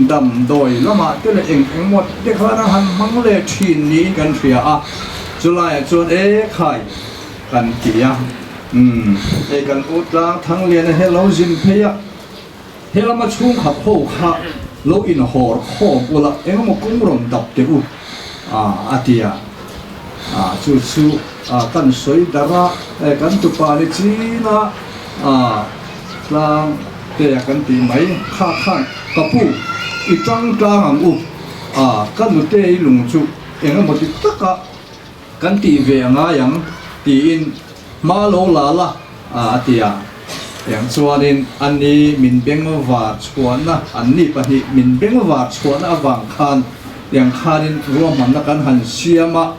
damdawi lamah te leh eng eng maw te khan a han hmang leh thin niin kan hria a, chulaiah chuan e khai kan ti a, umm hei kan u tlang Thangliana hi a lo zin phei a. He lama chhungkhat ho kha lo inhawr khawm ula engemaw kawng rawn dap teh u a ti a, chu chu kan sawi darh a, kan tupa ni china tlang te a kan tih mai kha khan ka pu i tang tlang ang u, ka nute i lung chu engemaw ti taka Kan tih ve a ngai ang tiin hma lo la la a ti a. Eng chuanin a ni min bengvar chhuahna, an ni pahnih min bengvar chhuahna avang khan eng khanin ruahmanna kan han siam a,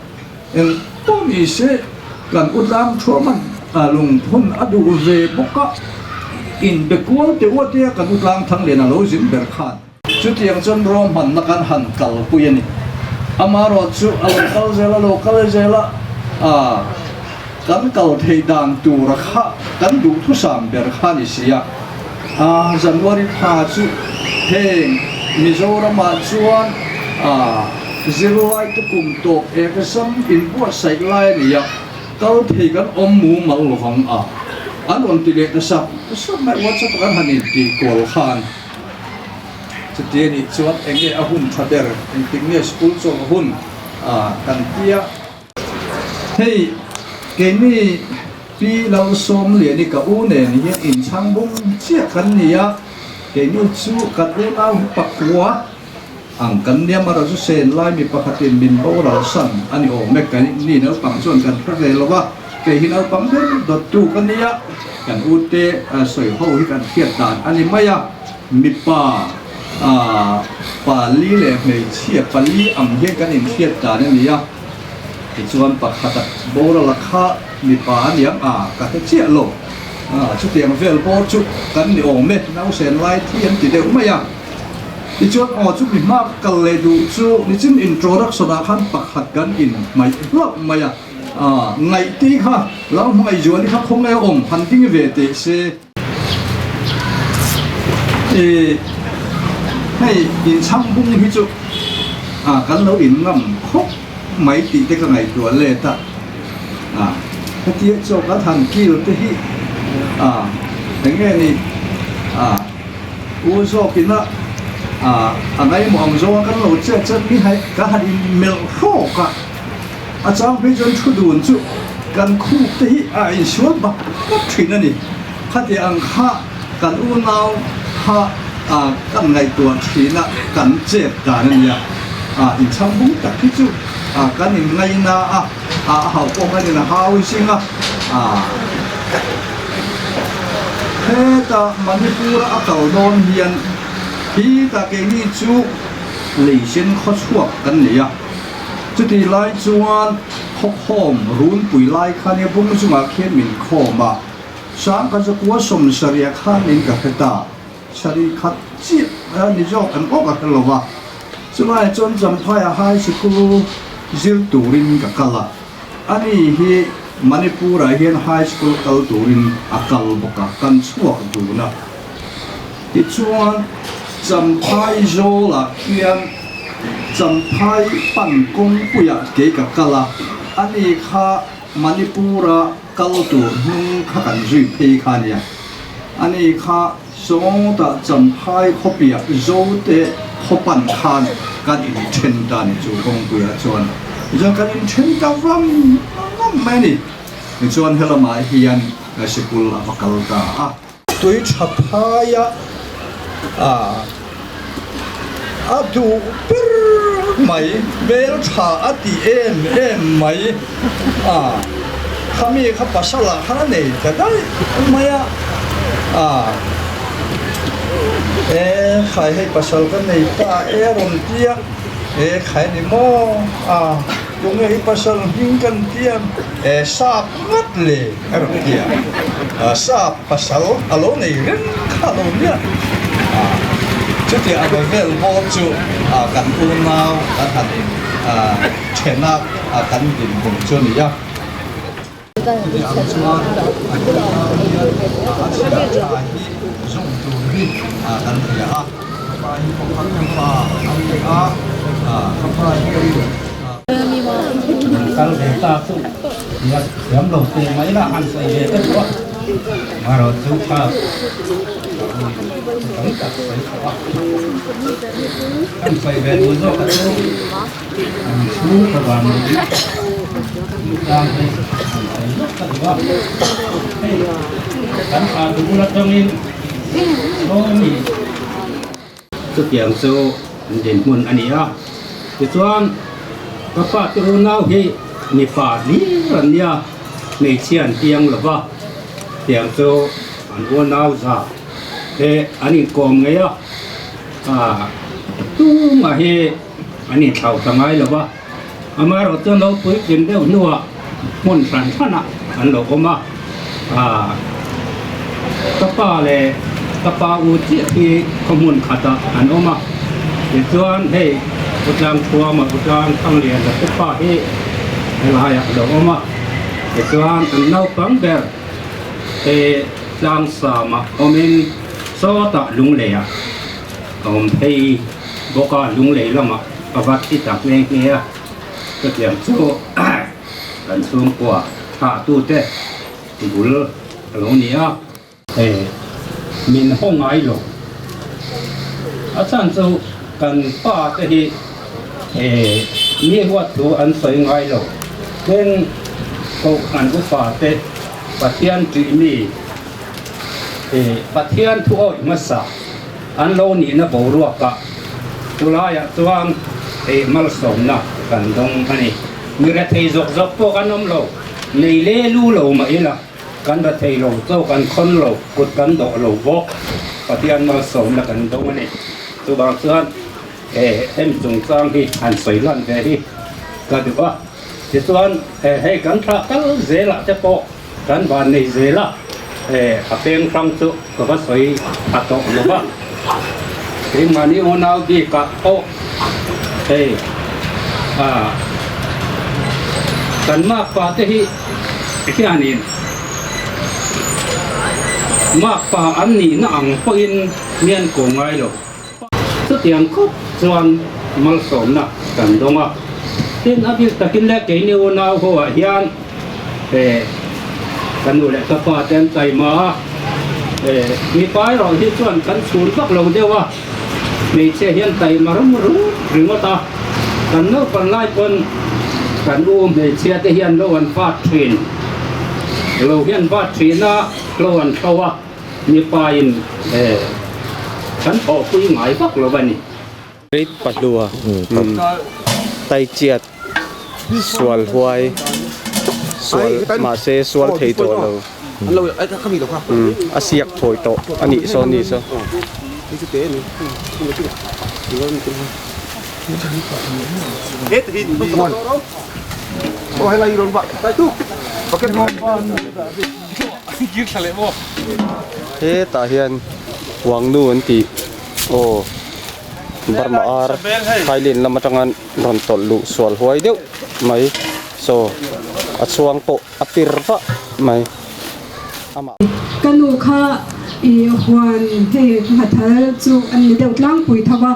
eng pawh ni se kan utlang thuaman lungphun a duh ve bawk a, inbe kual teh uatia kan utlang Thangliana lo zin ber khan. Chutiang chuan ruahmanna kan han kalpui a ni. Amaherawh chu a lo kal zel a, lo kal zel a, ah kan kal thei dan tura kha kan duhthusam ber kha a ni si a. Ah January thla chu heng Mizoramah chuan ah zirlai te kum tawp exam inbuatsaih lai a ni a, kal thei kan awm mumal lovang a, an rawn ti leh nasa nasa mai WhatsApp ah kan han intihkual khan. Chuti anih chuan eng nge a hun tha ber, engtik nge school chawlh hun kan tia. Hei keini Pi Lalsawmliani ka u nen hian inchhang bung chiah kan ni a, keini chu kan unau hi pakua ang kan nia mara chu sen lai mi pakhatin min boral san a ni awm e, keini naupang chuan kan hre ve lo va, kei hi naupang ber dawttu ka nia, kan ute sawi ho hi kan hriat dan a ni mai a. Mipa pali leh hmeichhia pali ang hian kan inhriat dan a ni a, tichuan pakhata boral a kha mipa a niang a, ka hre chiah lo, chutiang vel bawr chu kan ni awm e, nausen lai thi an ti deuh mai a, tichuan aw chu mi hma kal leh duh chu nichin introduction ah khan pakhat kan inhmaih hlauh mai a, ngaihte kha lo hmangaih zuali kha khawnge awm han ding ve teh se. Ih hei inchhang bung hi chu ah kan lo in ngam khawp mai tih te ka ngaihtuah let a, ah hetia chaw kan han kil te hi ah eng nge ni ah u zawk ina ah a ngaimawh ang zawng a kan lo chet chet mi hai kan han in melh hrawk a. A chang phei chuan thu dun chu kan khup te hi a insual bak bak thin a ni. Khati ang kha kan unau kha kan ngaihtuah thin a, kan chet dan a nia. Inchhang bung tak hi chu kan inngaina a, a hauh pawh kan in hau zing a. Heta Manipur a kal dawn hian hi ta keini chu leisen khawchhuak kan nei a. Chutih lai chuan khawkhawm runpui lai kha nia bung chungah khian min khawm a, Sangkhat zakua 70 khan min ka hre ta, sarih khat chiah a ni zawk an awk a hre lo va, chulaiah chuan Champhaiah High Sikul zir turin ka kal a, ani hi Manipur-ah hian High School kal turin a kal bawk a, kan chhuak dun a. Tichuan. Champhai zawlah khian Champhai pan kawngpuiah kei ka kal a, ani kha Manipur-a kal tur hnung kha kan zui phei kha a nia. Ani kha sawtah Champhai khawpiah Zote khaw pan khan kan inthen ta a ni chu kawngpuiah chuan. Tichuan kan inthen ta ram ram mai a ni. Tichuan helamah hian sikul a va kal ta a. Tui tha phaia a duh ber mai, hmel tha a ti em em mai a, khami kha pasal ah khan a nei ta daih mai a, e khai hei pasal ka nei ta e a rawn ti a, e khai ni maw a. Tunge hi pasal hming kan tiam e sap ngat le a rawn ti a, sap pasal a lo nei reng kha lo nia a, chutia a va vel bawk chu kan unau kan han in then a kan dinhmun chu a ni a. Chuti ang chuan an unau hian a chhiah tha hi zawm tur hi kan hria a, ka pa hi pakhat pa a ni a, ka pa hian. Kan kal ve ta chu nia thiam lo teh mai la han sawi ve ta duh a, marawh chu kha tam tak sawi tawh a, kan sawi ve duh zawk a chu. An chhung ka van ni tlang hi an sawi lawk ka duh a, hei kan pa dul atangin Sawmi chutiang chu dinhmun a ni a, tichuan ka pa te unau hi mipa hlir an nia, hmeichhia an piang lo va, tiang chu an unau za te an inkawm ngei a, tumah hi. An inthlauh ta ngai lo va, amaherawh chuan lo puitling deuh hnuah hmun hran hranah an lo awm a, aah ka pa leh ka pa u chiah hi khaw hmun khatah an awm a, tichuan hei Utlang Thuama Utlang Thanglian la te pa hi helaiah a lo awm a, tichuan an naupang ber te Tlangsama awmin sawtah Lungleiah a awm phei bawk a, lunglei lamah a va thi ta nghe nghe a, chutiang chu kan chhungkua thlah tute bul a lo ni a. He min haw ngai lo a chhan chu kan pa te hi he mi huat thu an sawi ngai lo, tin kohhran upa te Pathian ṭih mi Pathian thu awih hmasa an lo nihna boruakah chulaiah chuan ei malsawmna kan dawng a ni. Mi rethei zawk zawk pawh kan awm lo, nei le lu lo mah ila kan rethei lo, chaw kan khawn lo, kut kan dawh lo bawk, Pathian malsawmna kan dawng a ni. Chuvang chuan hemi chungchang hi han sawi lan ve hi ka duh a. Tichuan hei kan thlah kal zelah te pawh Kan van nei zel a, a peng hrang chu ka va sawi a tawh lo va, keimahni unau bikah pawh hei kan makpa te hi hianin makpa an nihna ang pawhin mi an ko ngai lo. Chutiang khawp chuan malsawmna kan dawng a, tin a bik takin le keini unau ho ah hian ka nu leh ka pa te an taima a, mipa erawh hi chuan kan chhun vak lo deuh a, hmeichhia hian taima rum rum ringawt a, kan naupang lai pawn kan u hmeichhia te hian lo an vat thin, lo hian vat thin a, lo an thlo a. Mipa in kan thawhpui ngai vak lo a ni. Great Pahlua tai chiat sual huai sual mahse sual thei tawh lo a siak thawi tawh a nih saw ni saw. Hetah hian Wangnu an tih aw Burma ar Thailand lam atanga rawn tawlh luh sual huai deuh mai saw a chhuang pawh a pir vah mai amah. Ka nu kha. I huan hei nghathal chu an ni deuh tlangpui tho va,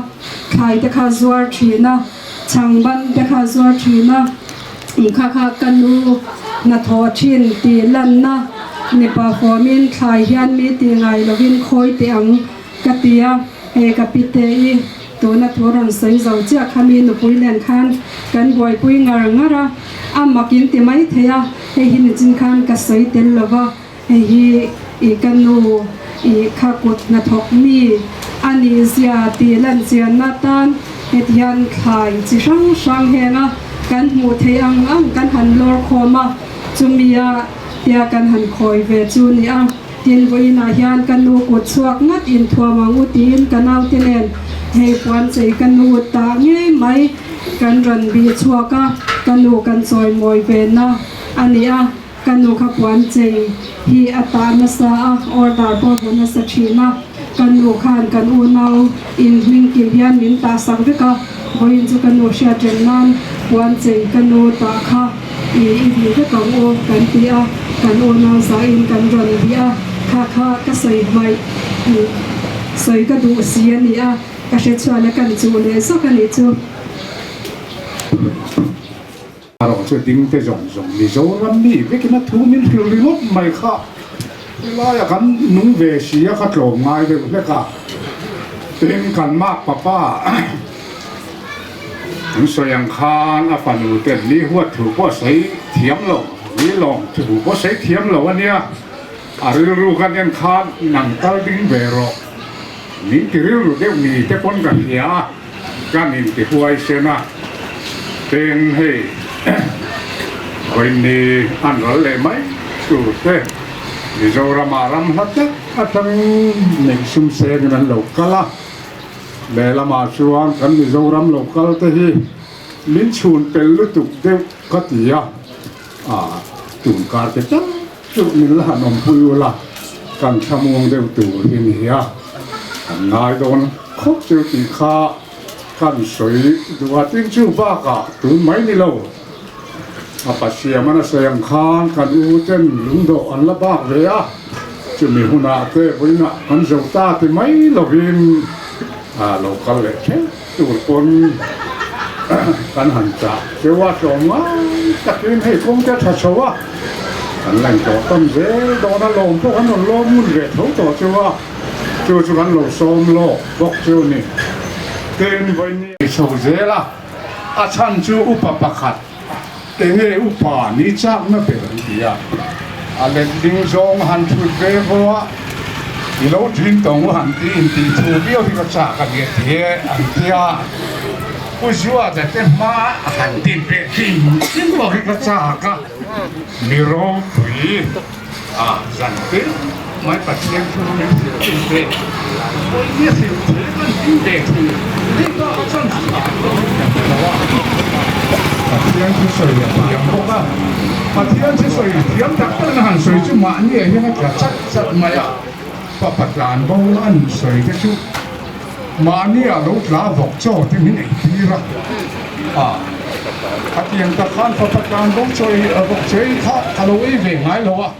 thlai te kha zuar thin a, chhangban te kha zuar thin a, kha kha ka nu hnathawh thin tih lanna mipa fawmin thlai hian mi tih ngai lovin khawi teh ang ka ti a, hei ka pite i tuna thu rawn sawi zo chiah kha mi nupui nen khan kan buaipui ngar ngar a, a mak in ti mai thei a, hei hi nichin khan ka sawi tel lova. Hei hi i ka nu i kha kut hnathawk mi a nih zia tih lan chianna tan heti hian thlai chi hrang hrang henga kan hmuh theih ang ang kan han lawr khawm a, chumia tia kan han khawi ve chu ni a. Tin, vawiinah hian ka nu kut chhuak ngat inthuam ang u tiin ka naute nen hei puan chei ka nu tah ngei mai kan rawn bih chhuak a, ka nu kan chawimawi ve na a ni a. Ka nu kha puan chei hi a tah nasa a, order pawh hmu nasa thin a. Ka nu khan kan unau in hming kim hian min tah sak vek a, vawiin chu ka nu hriat reng nan puan chei ka nu tah kha i i bih vek ang u kan ti a, kan unau zahin kan rawn bih a, kha kha ka sawi hmaih sawi ka duh si a ni a, ka hre chhuah leh kan chuh leh zawk a nih chu. Erawh chu ding te zawng zawng Mizoram mi vekin a thu min hrilh ringawt mai kha helaia kan nung ve si a ka tlawm ngai deuh hlek a, tin kan mak papa an sawi ang khan a fanu ten ni huat thu pawh a sawi thiam lo, ni lawm thu pawh a sawi thiam lo a nia, a rilru kan en khan nang kal ding ve rawh min ti rilru deuh ni te pawn ka hria a. Kan intihuai sen a, tin hei vawiin an ral leh mai tur te Mizoramah ram hla tak atangin neih sum sengin an lo kal a, lehlamah chuan kan Mizoram lo kal te hi min chhun pel lutuk deuh ka ti a, tunkar te tak chu min la han awmpui ula kan thlamuang deuh tur hi ni a, kan ngai dawn khawp chu tih kha kan sawi duh a, tin chu bakah tun mai ni lo a Pasiam an a sawi ang khan kan u ten lungdawh an la bak ve a, chumi hunah te vawiinah kan zo ta ti mai lovin lo kal leh theuh tur pawn kan han chah cheu a, tlawm ngai takin hei kawng te a tha chho a, kan la intawh tam zel dawn a, lawm pawh kan rawn lawm ngun ve tho tawh chu a, chu chu kan lo sawm lawk bawk chu ni. Tin, vawiin chho zel a, a chhan chu upa pakhat enge upa ni chakna ber an ti a, a letling zawng han thut ve vaw a, i lo thin tawng u han ti intih thu viau hi ka chak a ni a ti e an ti a, Pu Zuata te hma a han ti ve hrim hrim pawh hi ka chak a, mi ropui a zan tir mai Pathian thu min hrilh thin te, vawiin a hrilh thei kan ding ve thin, hei bak a chuan hrilh a lo lo a, Pathian thu sawi a thiam bawk a, Pathian thu sawi thiam tak tak na han sawi chu mahni ah hian a tla chat chat mai a, papa tlan bo an sawi te chu mahni ah lo tla vawk chaw te min ei tir a, a khatiang tak khan papa tlan bo chaw ei vawk chaw ei kha ka lo ei ve ngai lo a.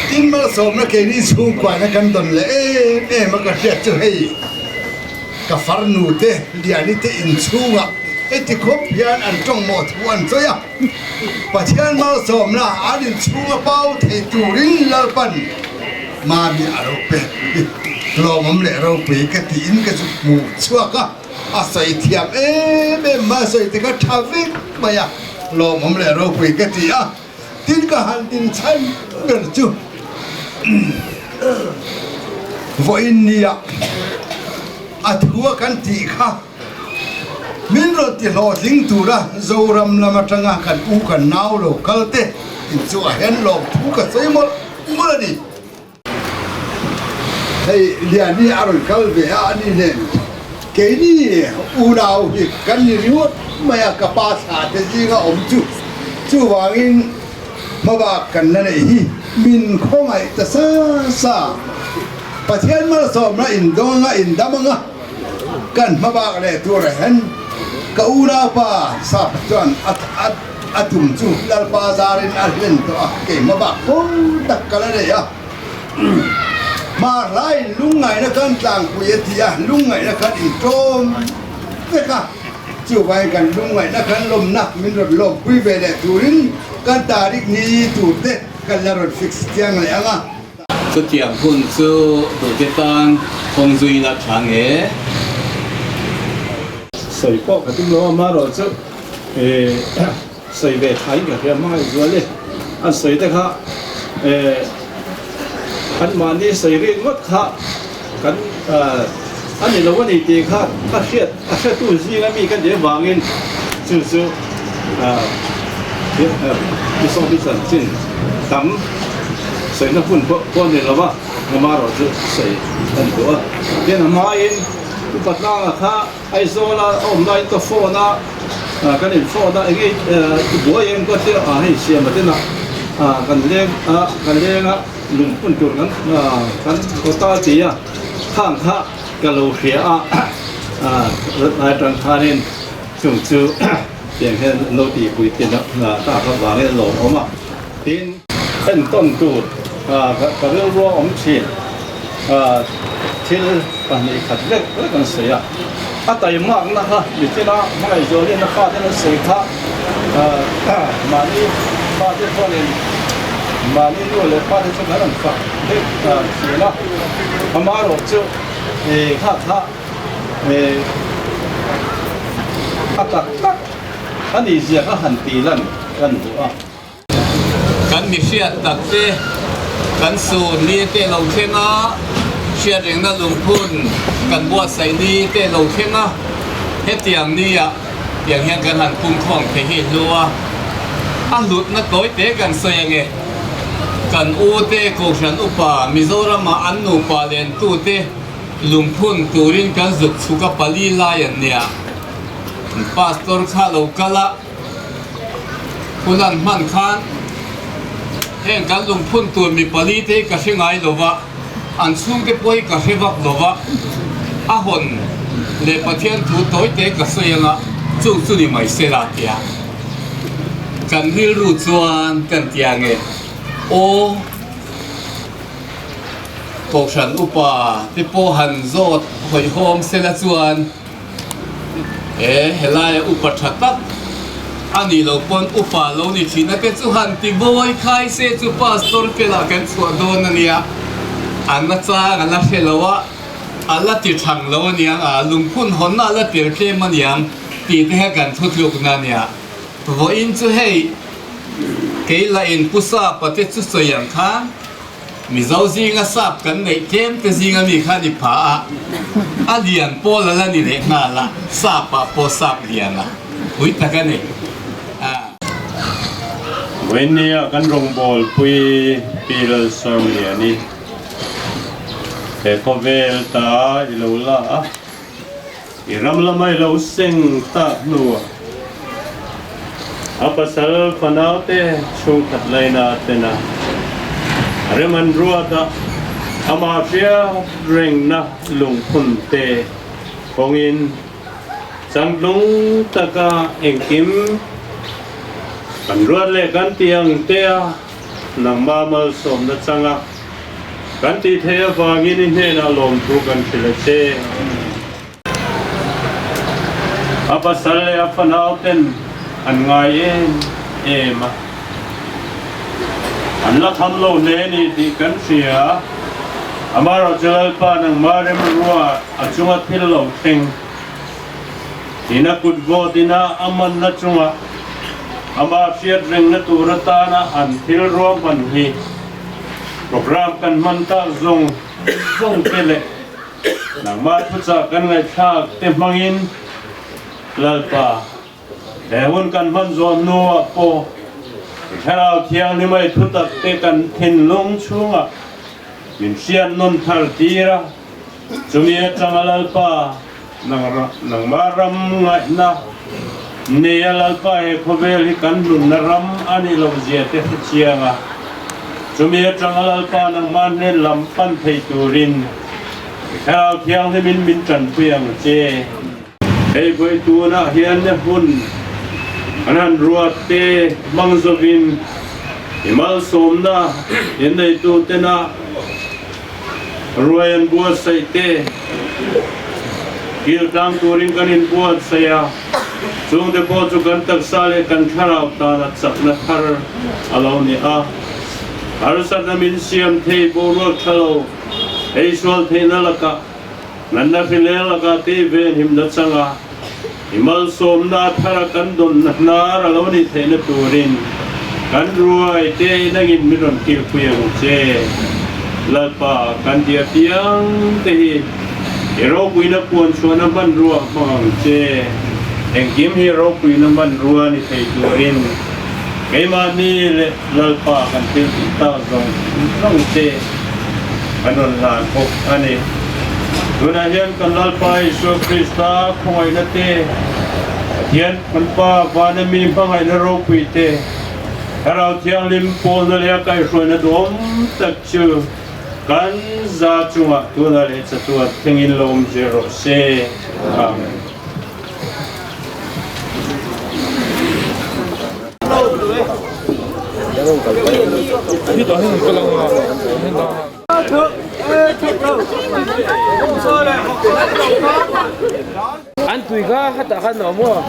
Tin malsawmna keini chhungkuaina kan dawn leh em em a ka hriat chu hei ka farnu te Liani te inchhungah heti khawp hian an tawngmawh thu an chawi a. Pathian malsawmna an inchhunga pau thei turin Lalpan Mami a lo pek hi hlawmawm leh ropui ka tiin ka zu hmu chhuak a, a sawi thiam em em mai, a sawi te kha tha vek mai a, hlawmawm leh ropui ka ti a, tin ka han din chhan ber chu vawiin nia a thu a kan tih kha. Min rawn ti hlawhtling tura Zoram lam atanga kan u kan nau lo kal te in chu a hen lawm thu ka sawi mawlh mawlh a ni. Hei Liani a rawn kal ve a ani nen keini unau hi kan ni ringawt mai a ka pa thla te zinga awm chu chuvangin hmabak kan la neih hi min khawngaih ta sa sa. Pathian malsawmna indawng anga indam anga kan hmabak leh tur ahen ka unaupa sap chuan a tum chu Lalpa zarin a hlen tawh a, kei hmabak fo tak ka la nei a. Hmarhlaiin lungngaihna kan tlangpui a ti a, lungngaihna kan intawm vek a, chuvangin kan lungngaihna kan lawmna min rawn lawmpui ve leh turin kan tarik ni tur te kan la rawn fix chiang leh ang a. Chutiang hun chu duhte tan kawng zui la tha nge? Sawi pawh ka tum lo a, amaherawh chu sawi ve thain ka hria hmangaih zual e. An sawi te kha an mahni sawi rik ngawt kha kan a ni lo a ni tih kha ka hriat a hretu zinga mi ka nih avangin chu chu Pisawpi chanchin tam sawina hun pawh pawh a ni lo a, amaherawh chu sawi a ni duh a. Tin a hmain Upa Tlanga kha Aizawla a awm laiin ka phone a, kan in phone a, enge i buai em ka tia a hei siam a tin a, kan leng a kan leng a lungphun tur kan kan kawta a ti a, khang kha ka lo hria a, lai atang khanin chung chu tiang hian an lo tihpui tin a tak avangin a lawmawm a, tin. Entawn tur ka rilru a awm thin. Thil 2 khat vek vek an sawi a, a taimakna kha mitina hmangaihzualin a faten an sawi kha mahni fate chuanin mahni nu leh pate chu kan rawn fak vek thin a, amaherawh chu kha kha a tak tak a nih zia kha han tih lan kan duh a. Kan mi hriat tak te, kan sun ni te lo thleng a, hriatrengna lungphun kan buatsaih ni te lo thleng a, hetiang nia tiang hian kan han pumkhawm thei hi hlu a, a hlutna tawi te kan sawi ange. Kan u te Kohhran upa Mizoramah an nupa lentu te lungphun turin kan zuk chhuk a pali lai an nia. Pastor kha lo kal a. Hun an hman khan heng kan lungphun tur mi pali te hi ka hre ngai lo va, an chhungte pawh hi ka hre vak lo va, a hawn leh Pathian thu tawi te ka sawi anga chung chu ni mai se la tia kan rilru chuan kan ti ange aw Kohhran upa te pawh han zawt hawihhawm sela chuan E, helaia upa tha tak a nih loh pawn upa lo ni thin a te chu han ti bawi khai se chu pastor felah kan chhuah dawn a nia, an la chang a la hre lo a, a la ti thang lo a niang a, lungphun hawnna a la tel tlem a niang tih te kha kan thutlukna a nia. Vawiin chu hei kei lah in Pu Sapa te chu sawi ang khan, Mizo zinga sap kan neih tlem te zinga mi kha ni pha a, a lian pawl a la ni leh nghal a, sap ah pawh sap lian a pui tak a ni. Vawinia kan rawngbâwl pui Pi Lalsawmliani he khawvel ta i lo la a, I ram lama i lo seng tak hnuah a pasal fanaute chhungkhat laina tena rem an ruat a, amah hriat rengna lungphun te kawngin changtlung taka engkim kan ruat leh kan tih ang te a nangmah malsawmna changa Kan tih theih avangin i hnenah lawmthu kan hrilh a che. A pasal leh a fanau ten an ngai em em a, an la kham lo hle a ni tih kan hria. Amaherawhchu Lalpa nangmah remrua a chunga thil lo thleng ina kut vawt ina a manna chunga amah hriat rengna tur atana an thil ruahman hi Program kan hman tak zawng zawng te leh nangmah thuchah kan ngaihthlak te hmangin Lalpa he hun kan hman zawh hnuah pawh i Thlarau Thianghlim a i thutak te kan thinlung chhungah min hriat nawn thar tir a, chumi atanga Lalpa nangmah ram ngaihna neia Lalpa he khawvel hi kan hlunna ram a nih loh zia te hre chiang a. Chumi atanga Lalpa nangmah hnen lam pan thei turin i Thlarau Thianghlimin min tanpui ang che. Hei vawi tunah hian na hun an han ruat te hmang zawin i malsawmna inneitutena ruai an buatsaih te kil tlang turin kan inbuatsaih a, chungte pawh chu kan taksa leh kan thlarau tana chakna thar a lo ni a. Harsatna min siam thei boruak tha lo, eisual theihna lakah Natna hrileng lakah tei ven himna changa i malsawmna thara kan dawnna hnar a lo nih theihna turin kan ruai te nangin min rawn kilpui ang che. Lalpa, kan ti apiang te hi i ropuina puan chhuahna hmanrua hmang ang che. Engkim hi ropuina hmanrua ni thei turin keimahni leh Lalpa kan thil tih tak zawng zawng te kan rawn hlan bawk a ni. Tunah hian kan Lalpa Isua Krista khawngaihna te, Pathian kan Pa vana mi hmangaihna ropui te, Thlarau Thianghlim pawlna leh a kaihhruaina duhawm tak chu kan za chungah tunah leh chatuah thlengin lo awm zel rawh se. Amen. An tui kha hetah khan a awm aw.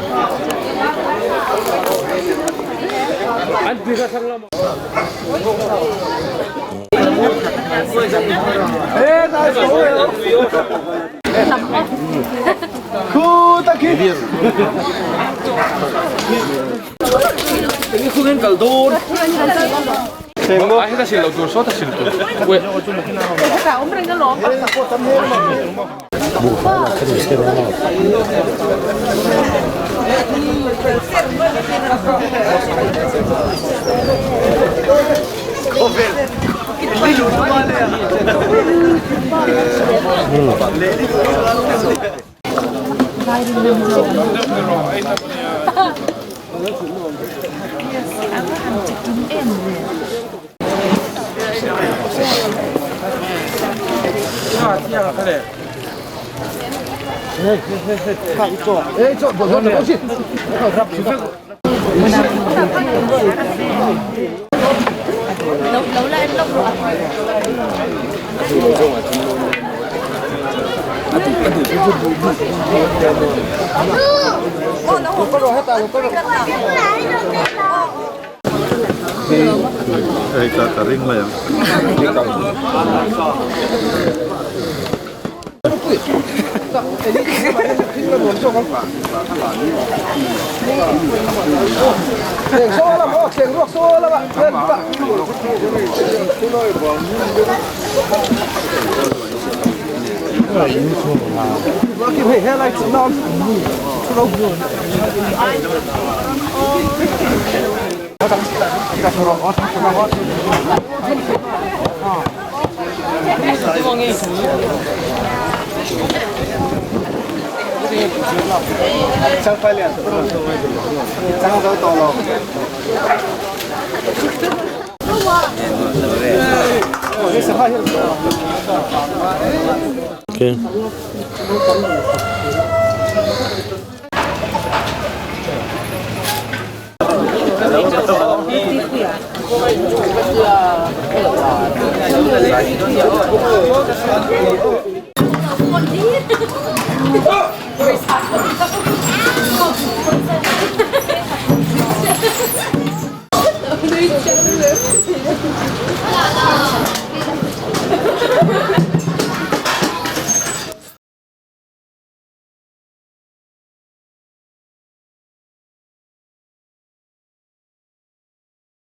An tui kha thlang lamah. Hei ka ka ring mai ang.